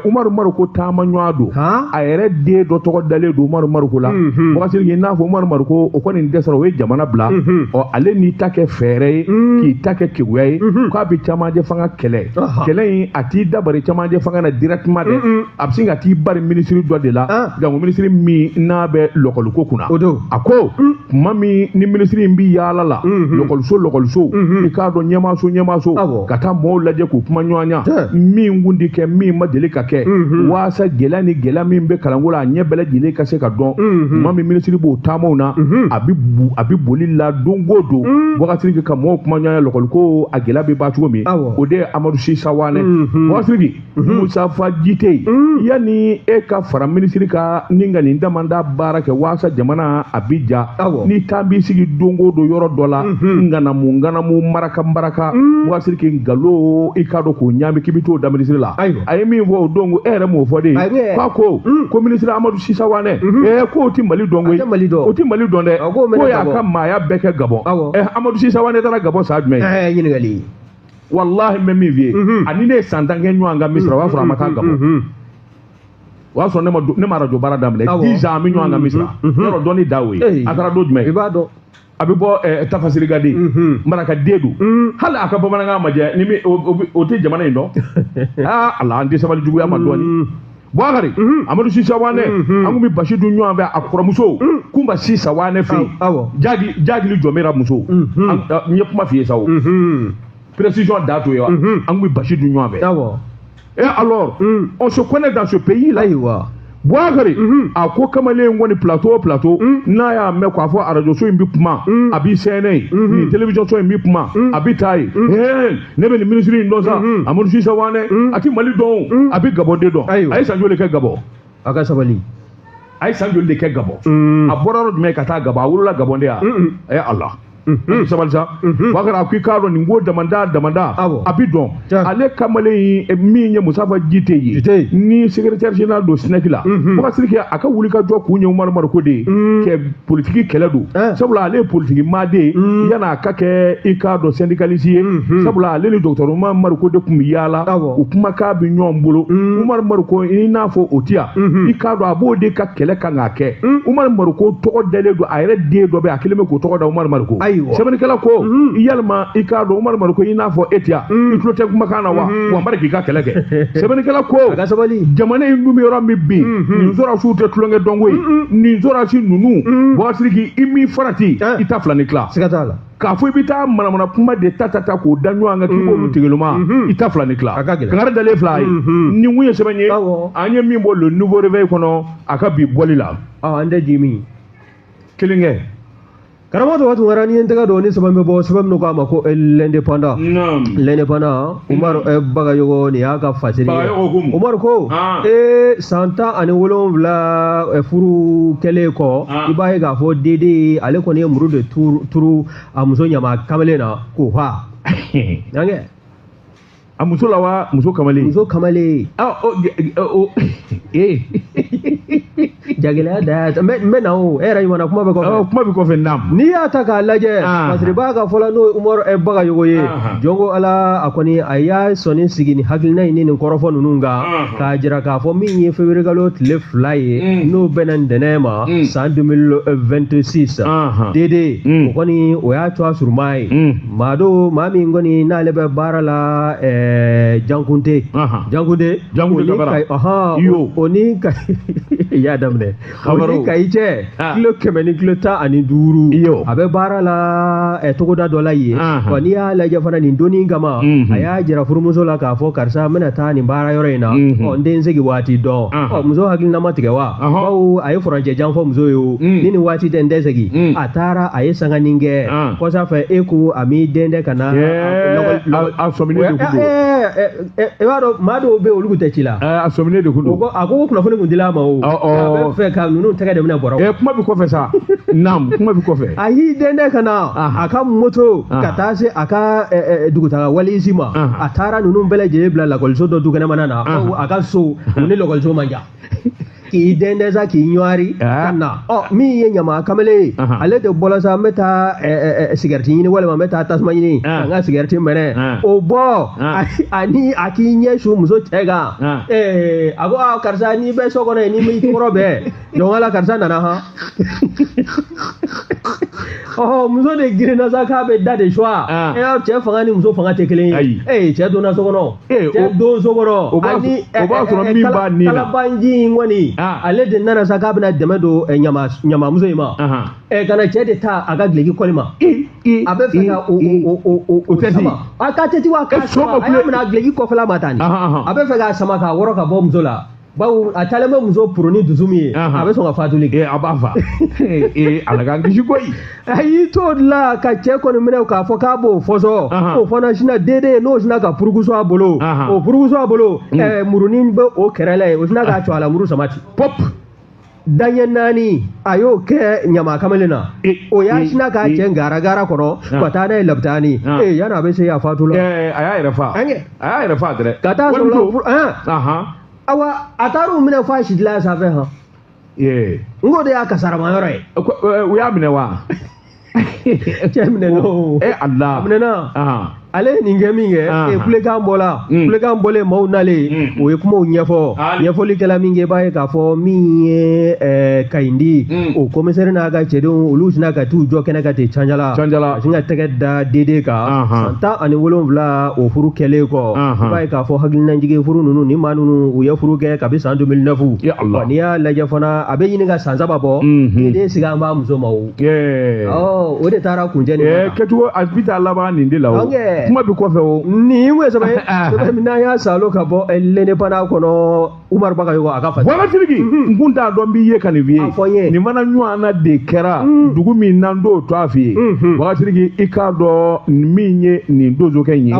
Umaru Mariko taama ɲɔgɔn don. A yɛrɛ den dɔ tɔgɔ dalen don Umaru Mariko la. Boubacar, i n'a fɔ Umaru Mariko, o kɔni dɛsɛra, o ye jamana bila. Ɔ, ale n'i ta kɛ fɛɛrɛ ye k'i ta kɛ keguya ye, k'a bɛ camancɛ fanga kɛlɛ. Kɛlɛ in, a t'i dabari camancɛ fanga na directement dɛ, a bɛ sin ka t'i bari minisiri dɔ de la, janko minisiri min n'a bɛ lɔkɔliko kunna. O don. A ko tuma min ni minisiri in bi yaala la lɔkɔliso lɔkɔliso, i k'a dɔn ɲɛmaaso ɲɛmaaso, ka taa mɔɔw lajɛ k'u kuma ɲɔgɔn ɲa, min kun ti kɛ, min ma deli ka kɛ, waasa gɛlɛya ni gɛlɛya min bɛ kalanko la, a ɲɛ bɛɛ lajɛlen ka se ka dɔn. Tuma min minisiri b'o taamaw na, a bɛ boli la don o don wagati ka mɔgɔw kuma ɲɔgɔn ɲa lɔkɔliko a gɛlɛya bɛ ban cogo min, o de ye Amadu Sisa Wanɛ. Wagati Musafa Jite, yanni e ka fara minisiri ka ni ka nin damanda baara kɛ waasa jamana a bi ja, ni taa b'i sigi don o don yɔrɔ dɔ la, ŋanamu ŋanamu, maraka maraka, Wagati k'i nkalon, i k'a dɔn k'o ɲaami k'i bɛ t'o da minisiri la. A ye min fɔ o don, e yɛrɛ m'o fɔ de? K'a ko ko minisiri Amadu Sisa Wanɛ, k'o ti Mali dɔn koyi. A tɛ Mali dɔn. O ti Mali dɔn dɛ. A k'o mɛnɛ K'o y'a Gabɔn. ka maaya bɛɛ kɛ Gabɔn. Amadu Sisa Wanɛ taara Gabɔn san jumɛn? Ɲininkali. Walahi, n bɛ min f'i ye, ani ne ye san 10 kɛ ɲɔgɔn kan Misira, o y'a sɔrɔ a ma taa Gabɔn. O y'a sɔrɔ ne ma arajo baara daminɛ. 10 ans an bɛ ɲɔgɔn kan Misira, yɔrɔ dɔnni da o ye. A taara don jumɛn? I b'a dɔn. A bɛ bɔ Tafasirigaden, marakaden don, hali a ka bamanankan ma jɛ ni min o tɛ jamana in dɔn. Aa ala, an tɛ sabali juguya ma dɔɔni. Boubacar, Amadu Sisa Wanɛ, an kun bɛ basi dun ɲɔgɔn fɛ a kɔrɔmuso Kunba Sisa Wanɛ fɛ yen. Jagi Jagili Jɔmira muso. N ye kuma f'i ye sa o, précision da to ye wa, an kun bɛ basi dun ɲɔgɔn fɛ. Et alors, on se connaît dans ce pays là. Boubacar, a ko kamalen kɔni, plateau o plateau n'a y'a mɛn k'a fɔ arajo so in bɛ kuma, a b'i sɛnɛ yen, nin télévision so in bɛ kuma, a bɛ taa yen. Ne bɛ nin minisiri in dɔn sa, Amadu Sisa Wanɛ, a ti Mali dɔn o, a bɛ Gabɔn de dɔn. A ye san joli kɛ Gabɔn? A ka sabali. A ye san joli de kɛ Gabɔn? A bɔra yɔrɔ jumɛn ka taa Gabɔn? A wolola Gabɔn de ya? Ala, sabali sa. Boubacar, a ko i k'a dɔn nin ko damanda damanda, a bi dɔn. Ale kamalen in min ye Musafa Jite ye, ni secrétaire général don SNEC la, Boubacar Sidiki, a ka wuli ka jɔ kun ye Umaru Mariko de ye, kɛ politiki kɛlɛ don, sabula ale ye politiki maaden ye yan'a ka kɛ i k'a dɔn syndicaliste ye, sabula ale ni docteur Umaru Mariko de tun bɛ yaala, u kumakan bɛ ɲɔgɔn bolo. Umaru Mariko, i n'a fɔ o ti yan, i k'a dɔn a b'o de ka kɛlɛ kan k'a kɛ. Umaru Mariko tɔgɔ dalen don a yɛrɛ den dɔ bɛ yen, a kɛlen bɛ k'o tɔgɔ da Umaru Mariko. Ayiwa. Sɛbɛnnikɛla ko yalima i k'a dɔn Umaru Mariko i n'a fɔ e tɛ yan, i tulo tɛ kumakan na wa? Wa n bari k'i ka kɛlɛ kɛ. Sɛbɛnnikɛla ko A ka sabali. Jamana in dun bɛ yɔrɔ min bi, nin sɔrɔdasiw tɛ tulonkɛ dɔn koyi. Nin sɔrɔdasi ninnu, Bubakari Sidiki, i m'i farati, i ta fila ni tila. Siga t'a la. K'a fɔ i bɛ taa manamana kuma de ta ta ta k'o da ɲɔgɔn kan k'i b'olu tigɛloma, i ta fila ni tila. A ka gɛlɛn. Kangari dalen fila ye. Nin kun ye sɛbɛn ye an ye min bɔ Le Nouveau Réveil kɔnɔ a ka bi bɔli la. An tɛ ji min. Kelen kɛ. Karamɔgɔ Tɔgɔ Tunkara, ni ye n tɛgɛ don ni sɛbɛn bɛ bɔ, sɛbɛn min k'a ma ko L'Indépendant. L'Indépendant, Umaru Bagayogo, nin y'a ka fasiri ye. Bagayogo ko mun? Umaru ko san 17 furu kɛlen kɔ, i b'a ye k'a fɔ Dede ale kɔni ye muru de turu a muso ɲama kamalen na k'o fa. Nankɛ. A muso la wa muso kamalen? Muso kamalen. Ah, o, o, ee. Jagɛlɛya da n bɛ na o, e yɛrɛ ɲuman na, kuma bɛ kɔfɛ. Kuma bɛ kɔfɛ, naam. N'i y'a ta k'a lajɛ, fasiriba ka fɔla n'o ye Umaru Bagayogo ye, jɔn ko Ala, a kɔni a y'a sɔnni sigi ni hakilina in ni nin kɔrɔfɔ ninnu kan, k'a jira k'a fɔ min ye février kalo tile 2 ye, n'o bɛnna ntɛnɛn ma, san 2026, Dede o kɔni o y'a to a suruma ye. Maa don, maa min kɔni n'ale bɛ baara la Jankunte. Jankunte. Jankunte Kabara. O ni ka i y'a daminɛ. O ni Kayi cɛ kilo 100 ni kilo 15. A bɛ baara la togoda dɔ la yen. Wa n'i y'a lajɛ fana nin donni kama, a y'a jira furumuso la k'a fɔ karisa n bɛna taa nin baara yɔrɔ in na. Ɔ n tɛ n segin waati dɔn. Ɔ muso hakilina ma tigɛ wa? Bawo a ye furancɛ jan fɔ muso ye o. Ni nin waati tɛ n tɛ segin. A taara a ye sanganin kɛ. Kɔsa fɛ e ko a m'i den dɛ ka na. A sɔminen de kun don. I b'a dɔn maa dɔw bɛ yen olu tun tɛ ci la. A sɔminen de kun don. A ko kunnafoni kun dila a ma o. A bɛ fɛ ka ninnu tɛgɛ de minɛ bɔrɔ. Kuma bɛ kɔfɛ sa. Naam, kuma bɛ kɔfɛ. A y'i den dɛ ka na a ka moto ka taa se a ka dugutaga walisi ma. A taara ninnu bɛɛ lajɛlen bila lakɔliso dɔ dukɛnɛmana na. A ka so u ni lakɔliso man jan. K'i den dɛ sa k'i ɲɔgɔri ka na. Ɔ min ye ɲama kamalen ye, ale de bɔra sa n bɛ taa sigɛriti ɲini walima n bɛ taa tasuma ɲini ka n ka sigɛriti mɛnɛ. O bɔ ani a k'i ɲɛ su muso cɛ kan. A ko karisa n'i bɛ so kɔnɔ yen n'i m'i kɔrɔ bɛɛ jɔn ala karisa nana han. Ɔhɔ muso de girinna sa k'a bɛ da de suwa. Cɛ fanga ni muso fanga tɛ kelen ye. Cɛ donna so kɔnɔ. Cɛ don so kɔnɔ. O b'a sɔrɔ min b'a nin na. Kalabanji in kɔni. Ale de nana sa k'a bɛna dɛmɛ don ɲamamuso in ma. Ka na cɛ de ta a ka duloki kɔli ma. A bɛ fɛ ka o sama. A k'a tɛ ti wa k'a sama. A y'a minɛ a duloki kɔfɛla ma tan de. A bɛ fɛ k'a sama k'a wɔrɔ ka bɔ muso la. Bawo a taalen bɛ muso poro ni dusu min ye, a bɛ sɔn ka fatuli kɛ. A b'a fa. Ala k'an kisi koyi. A y'i t'o la ka cɛ kɔni minɛ k'a fɔ k'a b'o fɔsɔ. O fana sina dede n'o sina ka purukusu a bolo. O purukusu a bolo, murunin bɛ o kɛrɛ la yen, o sina k'a cɔ a la muru sama ten. Pop. Daɲɛ 4 a y'o kɛ ɲama kamalen na. O y'a sina k'a cɛ gara kɔnɔ ka taa n'a ye labitani. Yanni a bɛ se a fatu la. A y'a yɛrɛ fa. A y'a yɛrɛ fa dɛrɛ. Ka taa sɔrɔ awa a taar'u minɛ f'a sidila sanfɛ han. N k'o de y'a kasarama yɔrɔ ye. U y'a minɛ wa? Cɛ minɛna o. Ala. A minɛna. Ale ye nin kɛ min kɛ, kulekan bɔla, kulekan bɔlen maaw nalen, o ye kumaw ɲɛfɔ. Ɲɛfɔli kɛla min kɛ, i b'a ye k'a fɔ min ye Kayindi, o commissaire n'a ka cɛdenw olu sina ka t'u jɔ kɛnɛ kan ten Canjala. Canjala. A sin ka tɛgɛ da Dede kan. San 17 o furu kɛlen kɔ. I b'a ye k'a fɔ hakilinajigin furu ninnu ni maa ninnu u ye furu kɛ kabi san 2009. N'i y'a lajɛ fana a bɛ ɲini ka san 3 bɔ. Dede sigi an b'a muso ma o. O de taara kuncɛ nin ma. Kɛcogo a bɛ taa laban nin de la o. Kuma bɛ kɔfɛ o. Nin ye sɛbɛn ye n'an y'a salo ka bɔ L'Indépendant kɔnɔ Umaru Bagayogo a ka fasa. Bɔra Sidiki, n kun t'a dɔn n b'i ye ka nin f'i ye. A fɔ n ye. Nin fana ɲɔgɔnna de kɛra dugu min n'an t'o tɔgɔ f'i ye. Bɔra Sidiki, i k'a dɔn min ye nin donsokɛ in ye.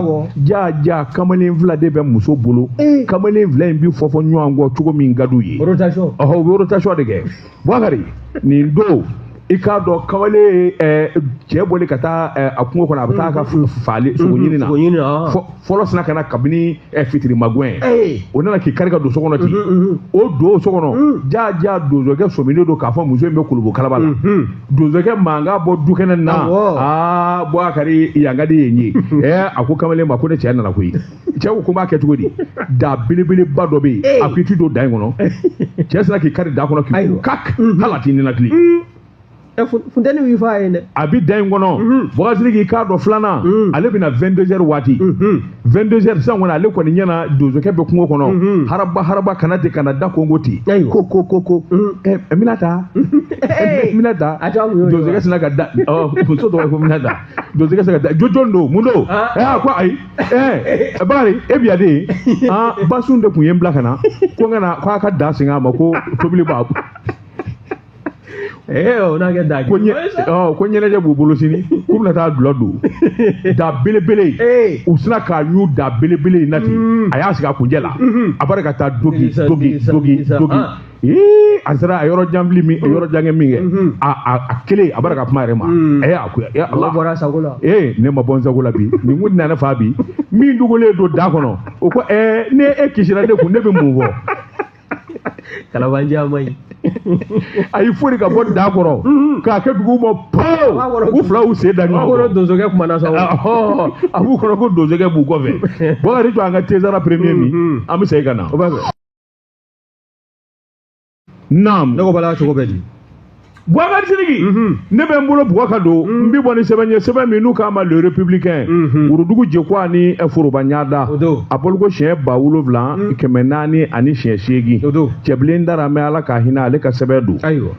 Ja ja kamalen 2 de bɛ muso bolo. Kamalen 2 in bi fɔ fɔ ɲɔgɔn kɔ cogo min ka d'u ye. Rotation. Ɔhɔ, u bɛ rotation de kɛ. Bubakari, nin don i k'a dɔn kamalen cɛ bɔlen ka taa a kungo kɔnɔ, a bɛ taa ka faali sogo ɲini na. Fɔlɔ sina ka na kabini fitiri magɛn. O nana k'i kari ka don so kɔnɔ ten. O don so kɔnɔ, ja ja donsokɛ sɔminen don k'a fɔ muso in bɛ kulubo kalaba la. Donsokɛ mankan bɔ dukɛnɛ na. Aa Bubakari yan ka di yen ye. A ko kamalen ma ko ne cɛ nana koyi. Cɛ ko ko n b'a kɛ cogo di? Da belebeleba dɔ bɛ yen. A ko i t'i don da in kɔnɔ. Cɛ sina k'i kari da kɔnɔ k'i kak hali a t'i ninakili. Funteni b'i fa yen dɛ. A bi da in kɔnɔ, Bubakari Sidiki, i k'a dɔn filanan, ale bɛna 22 heures waati, 22 heures sisan kɔni, ale kɔni ɲɛna donsokɛ bɛ kungo kɔnɔ, haraba haraba kana ten ka na da konko ten, ko ko ko ko ɛ Minata, Minata, donsokɛ sina ka da, muso tɔgɔ ko Minata, donsokɛ sina ka da, jɔn don, mun don? Ɛ a ko ayi, ɛ Bakari, e bi yan de? Aa, basun de tun ye n bila ka na ko n ka na ko a ka da segin a ma, ko tobili b'a o n'a kɛ da ko ɲɛ, ko ɲɛnajɛ b'u bolo sini, k'u bɛna taa dulɔ don da belebele. U sina k'a ɲu da belebele in na ten, a y'a sigi a kunjɛ la, a bɔra ka taa dogi dogi dogi dogi. Ee, a sera a yɔrɔ janfili min, yɔrɔ jankɛ min kɛ, a kelen a bɔra ka kuma yɛrɛ ma. Ɛ, a ko ala bɔra sago la. Ee, ne ma bɔ n sago la bi, nin kun nana ne fa bi min dogolen don da kɔnɔ. O ko ɛɛ, ne e kisira ne kun, ne bɛ mun fɔ? Kalabanjiya man ɲi. A y'i fori ka bɔ da kɔrɔ k'a kɛ dugu ma pow, u fila y'u sen da ɲɔgɔn kɔrɔ. Donsokɛ kumana sa. A b'u kɔnɔ ko donsokɛ b'u kɔfɛ. Bakari, to an ka Tezara premier min, an bɛ segin ka na. O b'a fɛ. Naam. Ne ko bala cogo bɛ di? Boubacar Sidiki, ne bɛ n bolo bugɔ ka don, n bɛ bɔ ni sɛbɛn ye, sɛbɛn min n'u k'a ma Le Républicain, Worodugu Jekuwa ni foroba ɲada, a bɔliko siɲɛ 7408. Cɛbilen dara mɛ, Ala ka hinɛ, ale ka sɛbɛn don.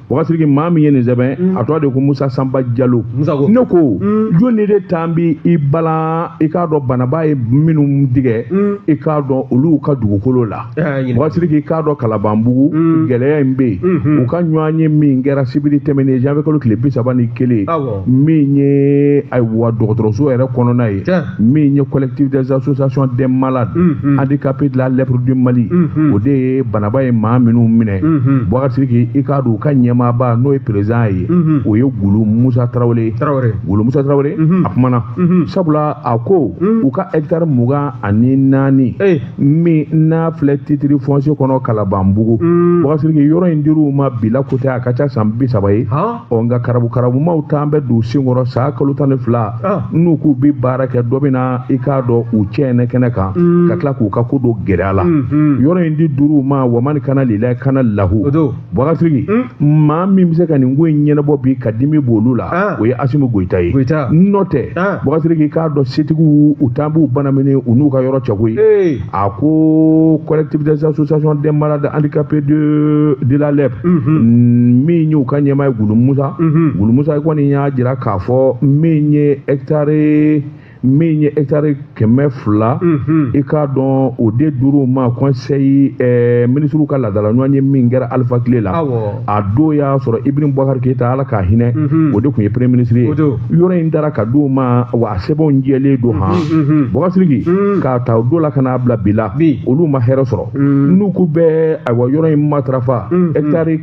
Boubacar Sidiki, maa min ye nin sɛbɛn, a tɔgɔ de ko Musa Sanba Jalo. Ne ko jɔnni de tan bi i balan? I k'a dɔn banaba ye minnu digɛ, i k'a dɔn olu ka dugukolo la. Boubacar Sidiki, i k'a dɔn Kalabanbugu gɛlɛya in bɛ yen, u ka ɲɔgɔn ye min kɛra sibiri tɛmɛnen, janvier kalo tile 31, min ye ayiwa dɔgɔtɔrɔso yɛrɛ kɔnɔna ye, min ye collectif des associations des malades handicapés de la lèpre du Mali, o de ye banaba ye maa minnu minɛ. Boubacar Sidiki, i k'a dɔn u ka ɲɛmaaba, n'o ye président ye, o ye Gulu Musa Tarawele. Gulu Musa Tarawele a kumana, sabula a ko u ka hectare 24 min n'a filɛ titre foncier kɔnɔ Kalabanbugu, Boubacar Sidiki, yɔrɔ in dir'u ma bila ko tɛ, a ka ca san 30 ye. Ɔ, nka karabu karabumaw t'an bɛ don sen kɔrɔ san kalo 12, n'u k'u bɛ baara kɛ, dɔ bɛ na, i k'a dɔn u cɛnɛ kɛnɛ kan ka tila k'u ka ko dɔ gɛlɛya la. Yɔrɔ in di duuru ma wamani kana lila kana lahu. Boubacar Sidiki, maa min bɛ se ka nin ko in ɲɛnabɔ bi ka dimi b'olu la, o ye Asimi Goyita ye. N'o tɛ, Boubacar Sidiki, k'a dɔn setigiw u t'an b'u banamini u n'u ka yɔrɔ cɛ koyi. A ko collectif des associations des malades handicapés de la lèpre, min y'u ka ɲɛmaa ye, Gulu Musa, Gulu Musa kɔni y'a jira k'a fɔ min ye hectare 200, i k'a dɔn o de duuru ma conseil ministre ka laadala ɲɔgɔn ye min kɛra Alifa tile la. A don y'a sɔrɔ Ibrahim Boubacar Keïta, Ala k'a hinɛ, o de tun ye premier ministre ye. Yɔrɔ in dara ka d'u ma wa, a sɛbɛnw jɛlen don han. Boubacar Sidiki, k'a ta o don la ka n'a bila bi la, olu ma hɛrɛ sɔrɔ. N'u k'u bɛ ayiwa yɔrɔ in matarafa, hectare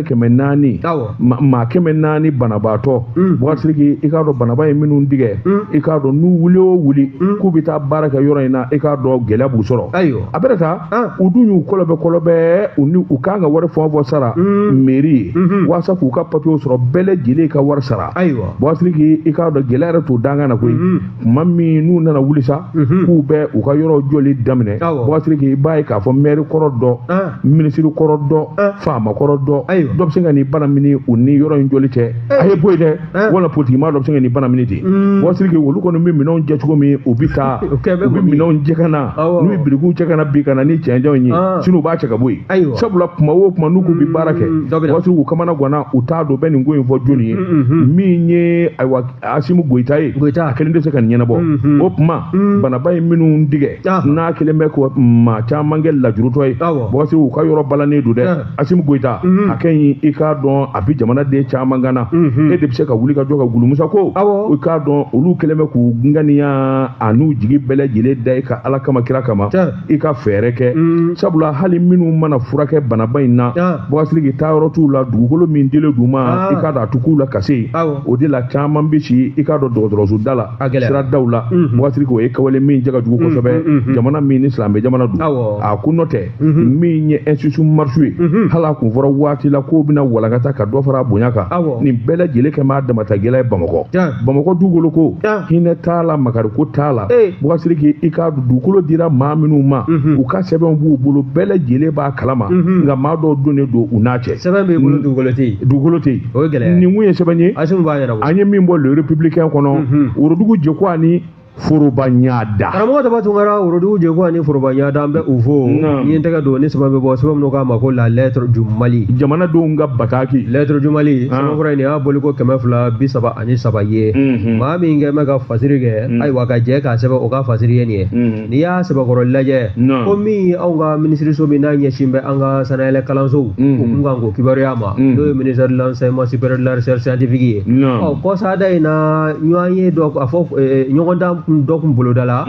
400, maa 400 banabaatɔ. Boubacar Sidiki, i k'a dɔn banaba ye minnu digɛ, i k'a dɔn n'u wuli o wuli k'u bɛ taa baara kɛ yɔrɔ in na, i k'a dɔn gɛlɛya b'u sɔrɔ. A bɛrɛ ta, u dun y'u kɔlɔbɛ kɔlɔbɛ, u ni u kan ka wari fɛn o fɛn sara mairie ye walasa k'u ka papiyew sɔrɔ, bɛɛ lajɛlen ka wari sara. Boubacar Sidiki, i k'a dɔn gɛlɛya yɛrɛ t'o dankan na koyi. Tuma min n'u nana wuli sa k'u bɛ u ka yɔrɔ jɔli daminɛ, Boubacar Sidiki, i b'a ye k'a fɔ maire kɔrɔ dɔ, minisiri kɔrɔ dɔ, faama kɔrɔ dɔ, dɔ bɛ se ka n'i bana mini u ni yɔrɔ in jɔli cɛ, a ye bɔ yen dɛ, wala politikimaa dɔ bɛ se ka n'i bana mini ten. Boubacar Sidiki, olu kɔni bɛ minɛnw jɛ cogo min, u bɛ taa u bɛ minɛnw jɛ ka na, n'u ye birikiw cɛ ka na bi ka na ni cɛncɛnw ye, sinɔn u b'a cɛ ka bɔ yen. Sabula kuma o kuma n'u k'u bɛ baara kɛ, Boubacar Sidiki, u kamana ganna, u t'a dɔn u bɛ nin ko in fɔ jɔnni ye. Min ye ayiwa Asimi Goyita ye, a kelen tɛ se ka nin ɲɛnabɔ. O tuma banaba ye minnu digɛ, n'a kelen bɛ ko maa caman kɛ lajurutɔ ye, Boubacar Sidiki, u ka yɔrɔ balannen don dɛ. Asimi Goyita, hakɛ in, i k'a dɔn a bɛ jamanaden caman kan na, e de bɛ se ka wuli ka jɔ ka Gulu Musa ko i k'a dɔn olu kɛlen bɛ k'u ŋaniya a n'u jigi bɛɛ lajɛlen da i ka Ala kama kira kama, i ka fɛɛrɛ kɛ. Sabula hali minnu mana furakɛ banaba in na, Boubacar Sidiki, taa yɔrɔ t'u la, dugukolo min dilen d'u ma, i k'a dɔn a tɛ k'u la ka se yen. O de la caman bɛ si, i k'a dɔn dɔgɔtɔrɔso da la, siradaw la. Boubacar Sidiki, o ye kawale min cɛ ka jugu kosɛbɛ, jamana min ni silamɛ jamana don. A ko n'o tɛ, min ye institution marche ye, hali a kun fɔra waati la k'o bɛna walankata ka dɔ fara a bonya kan, nin bɛɛ lajɛlen kɛ maa damata gɛlɛya ye Bamakɔ. Bamakɔ dugukolo ko hinɛ. Hinɛ t'a la, makariko t'a la. Boubacar Sidiki, i k'a dɔn dugukolo dira maa minnu ma, u ka sɛbɛnw b'u bolo, bɛɛ lajɛlen b'a kalama, nka maa dɔw donnen don u n'a cɛ. Sɛbɛn b'i bolo, dugukolo tɛ yen. Dugukolo tɛ yen. O ye gɛlɛya ye. Nin kun ye sɛbɛn ye. Asimi b'a ɲɛnabɔ. An ye min bɔ Le Républicain kɔnɔ, Worodugu Jeko ani Foroba Ɲada. Karamɔgɔ Daba Tunkara, Worodugu Jeko ani Foroba Ɲada, an bɛ u fo. Ni ye n tɛgɛ don ni sɛbɛn bɛ bɔ, sɛbɛn minnu k'a ma ko La Lettre du Mali. Jamanadenw ka bataki. Lettre du Mali, sɛbɛnfura in nin y'a bɔliko 233 ye. Maa min kɛ bɛ ka fasiri kɛ, ayiwa, ka jɛ k'a sɛbɛn, o ka fasiri ye nin ye. N'i y'a sɛbɛkɔrɔ lajɛ, ko min ye anw ka minisiriso min n'a ɲɛsin bɛ an ka sanayɛlɛ kalansow o kun kan k'o kibaruya ma, n'o ye ministère de l'enseignement supérieur, de la recherche scientifique ye. Ɔ, kɔsada in na, ɲɔgɔn ye dɔ a fɔ, ɲɔgɔndan dɔ kun boloda la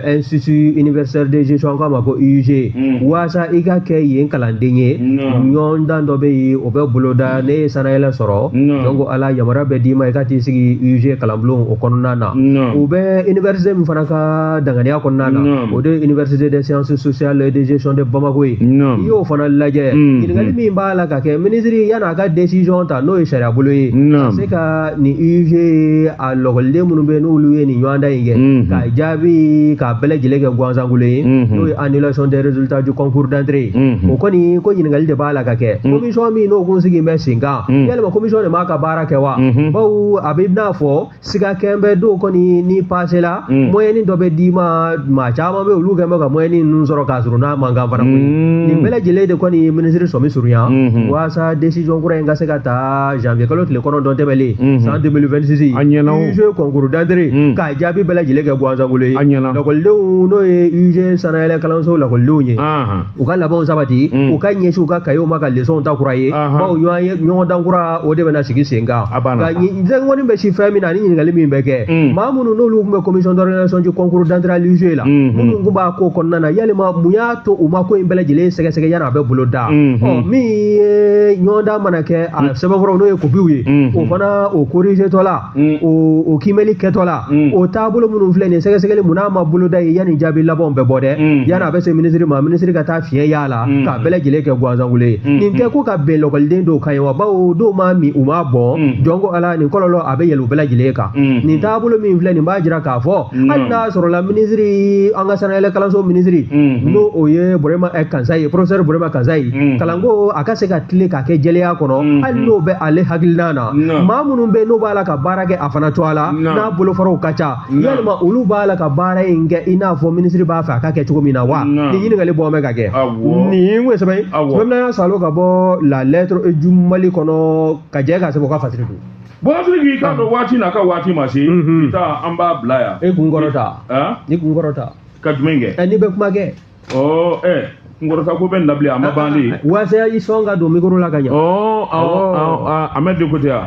institut universitaire de gestion, an k'a ma ko IUG. Waasa i ka kɛ yen kalanden ye, ɲɔgɔndan dɔ bɛ yen, o bɛ boloda. Ne ye sanayɛlɛ sɔrɔ, donc ala yamaruya bɛ d'i ma i ka t'i sigi UG kalanbulon o kɔnɔna na. U bɛ université min fana ka danganiya kɔnɔna na, o de ye université des sciences sociales et de gestion de Bamako ye. I y'o fana lajɛ, ɲininkali min b'a la ka kɛ, minisiri yan'a ka décision ta, n'o ye sariya bolo ye, ka se ka nin UG a lɔkɔliden minnu bɛ yen, n'olu ye nin ɲɔgɔndan in kɛ, ka jaabi k'a bɛɛ lajɛlen kɛ gansankolo ye, n'o ye annulation des résultats du concours d'entrée, o kɔni ko ɲininkali de b'a la ka kɛ. Commission min n'o kun sigi bɛ sen kan, yalima commission de m'a ka baara kɛ wa? Bawo a bɛ n'a fɔ siga kɛn bɛ dɔw kɔni ni passé la, moyenne dɔ bɛ d'i ma, maa caman bɛ olu kɛn bɛ ka moyenne ninnu sɔrɔ k'a sɔrɔ n'a man kan fana koyi. Nin bɛɛ lajɛlen de kɔni ye minisiri sɔmi surunya waasa décision kura in ka se ka ta janvier kalo tile 9 tɛmɛlen san 2026. A ɲɛna o. UG concours d'entrée k'a jaabi bɛɛ lajɛlen kɛ gansankolo ye. A ɲɛna. Lakɔlidenw, n'o ye UG sanayɛlɛ kalanso lakɔlidenw ye, u ka labɛnw sabati, u ka ɲɛsin u ka kayew ma, ka leçons ta kura ye, bawo ɲɔgɔn ye ɲɔgɔndan kura o de bɛna sigi sen kan. A banna. Nka kɔni bɛ si fɛn min na ani ɲininkali min bɛ kɛ, maa minnu n'olu tun bɛ commission d'organisation du concours d'entrée à l'UG la, minnu tun b'a ko kɔnɔna na, yalima mun y'a to u ma ko in bɛɛ lajɛlen sɛgɛsɛgɛ yanni a bɛ bolo da? Ɔ, min ye ɲɔgɔndan mana kɛ, a sɛbɛnfuraw, n'o ye kopiw ye, o fana o corrigé tɔ la, o kiimɛli kɛtɔ la, o taabolo minnu filɛ nin ye, sɛgɛsɛgɛli mun n'a ma boloda ye yanni jaabi labanw bɛ bɔ dɛ, yanni a bɛ se minisiri ma, minisiri ka taa fiɲɛ y'a la k'a bɛɛ lajɛlen kɛ gansankolo ye. Nin tɛ ko ka bɛn lakɔliden dɔw kan ye wa? Bawo dɔw ma min, u ma bɔn, jɔn ko ala, nin kɔlɔlɔ a bɛ yɛlɛ u bɛɛ lajɛlen kan. Nin taabolo min filɛ nin b'a jira k'a fɔ hali n'a sɔrɔla minisiri, an ka sanayɛlɛ kalanso minisiri, n'o o ye Burema Kansayi ye, professeur Burema Kansayi, kalanko a ka se ka tile k'a kɛ jɛlenya kɔnɔ, hali n'o bɛ ale hakilina na, maa minnu bɛ n'o b'a la ka baara kɛ a fana cogoya la, n'a bolofaraw ka ca, yalima olu b'a la ka baara in kɛ i n'a fɔ minisiri b'a fɛ a ka kɛ cogo min na wa? Nin ɲininkali bɔ bɛ ka kɛ. Nin kun ye sɛbɛn ye, sɛbɛn min y'a salo ka bɔ La Lettre du Mali kɔnɔ, ka jɛ k'a sɛbɛn, o ka fasiri don. Bon, Sidiki, k'a dɔn waati n'a ka waati ma se, i ta an b'a bila yan. E kun kɔrɔta. Ni kun kɔrɔta. Ka jumɛn kɛ? Ɛ, n'i bɛ kuma kɛ. Ɔ, ɛ, kunkɔrɔta ko bɛ nin labila, a ma ban de. Waasa i sɔn ka don micro la ka ɲɛ. Ɔ, awɔ, Ahmed de ko tɛ yan.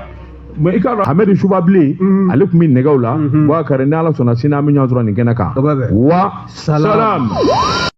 Mais i k'a dɔn Ahmed Suba bilen, ale tun bɛ nɛgɛw la. Boubacar, ni Ala sɔnna, sini an bɛ ɲɔgɔn sɔrɔ nin kɛnɛ kan. O bɛ bɛn. Wa salam. Salam.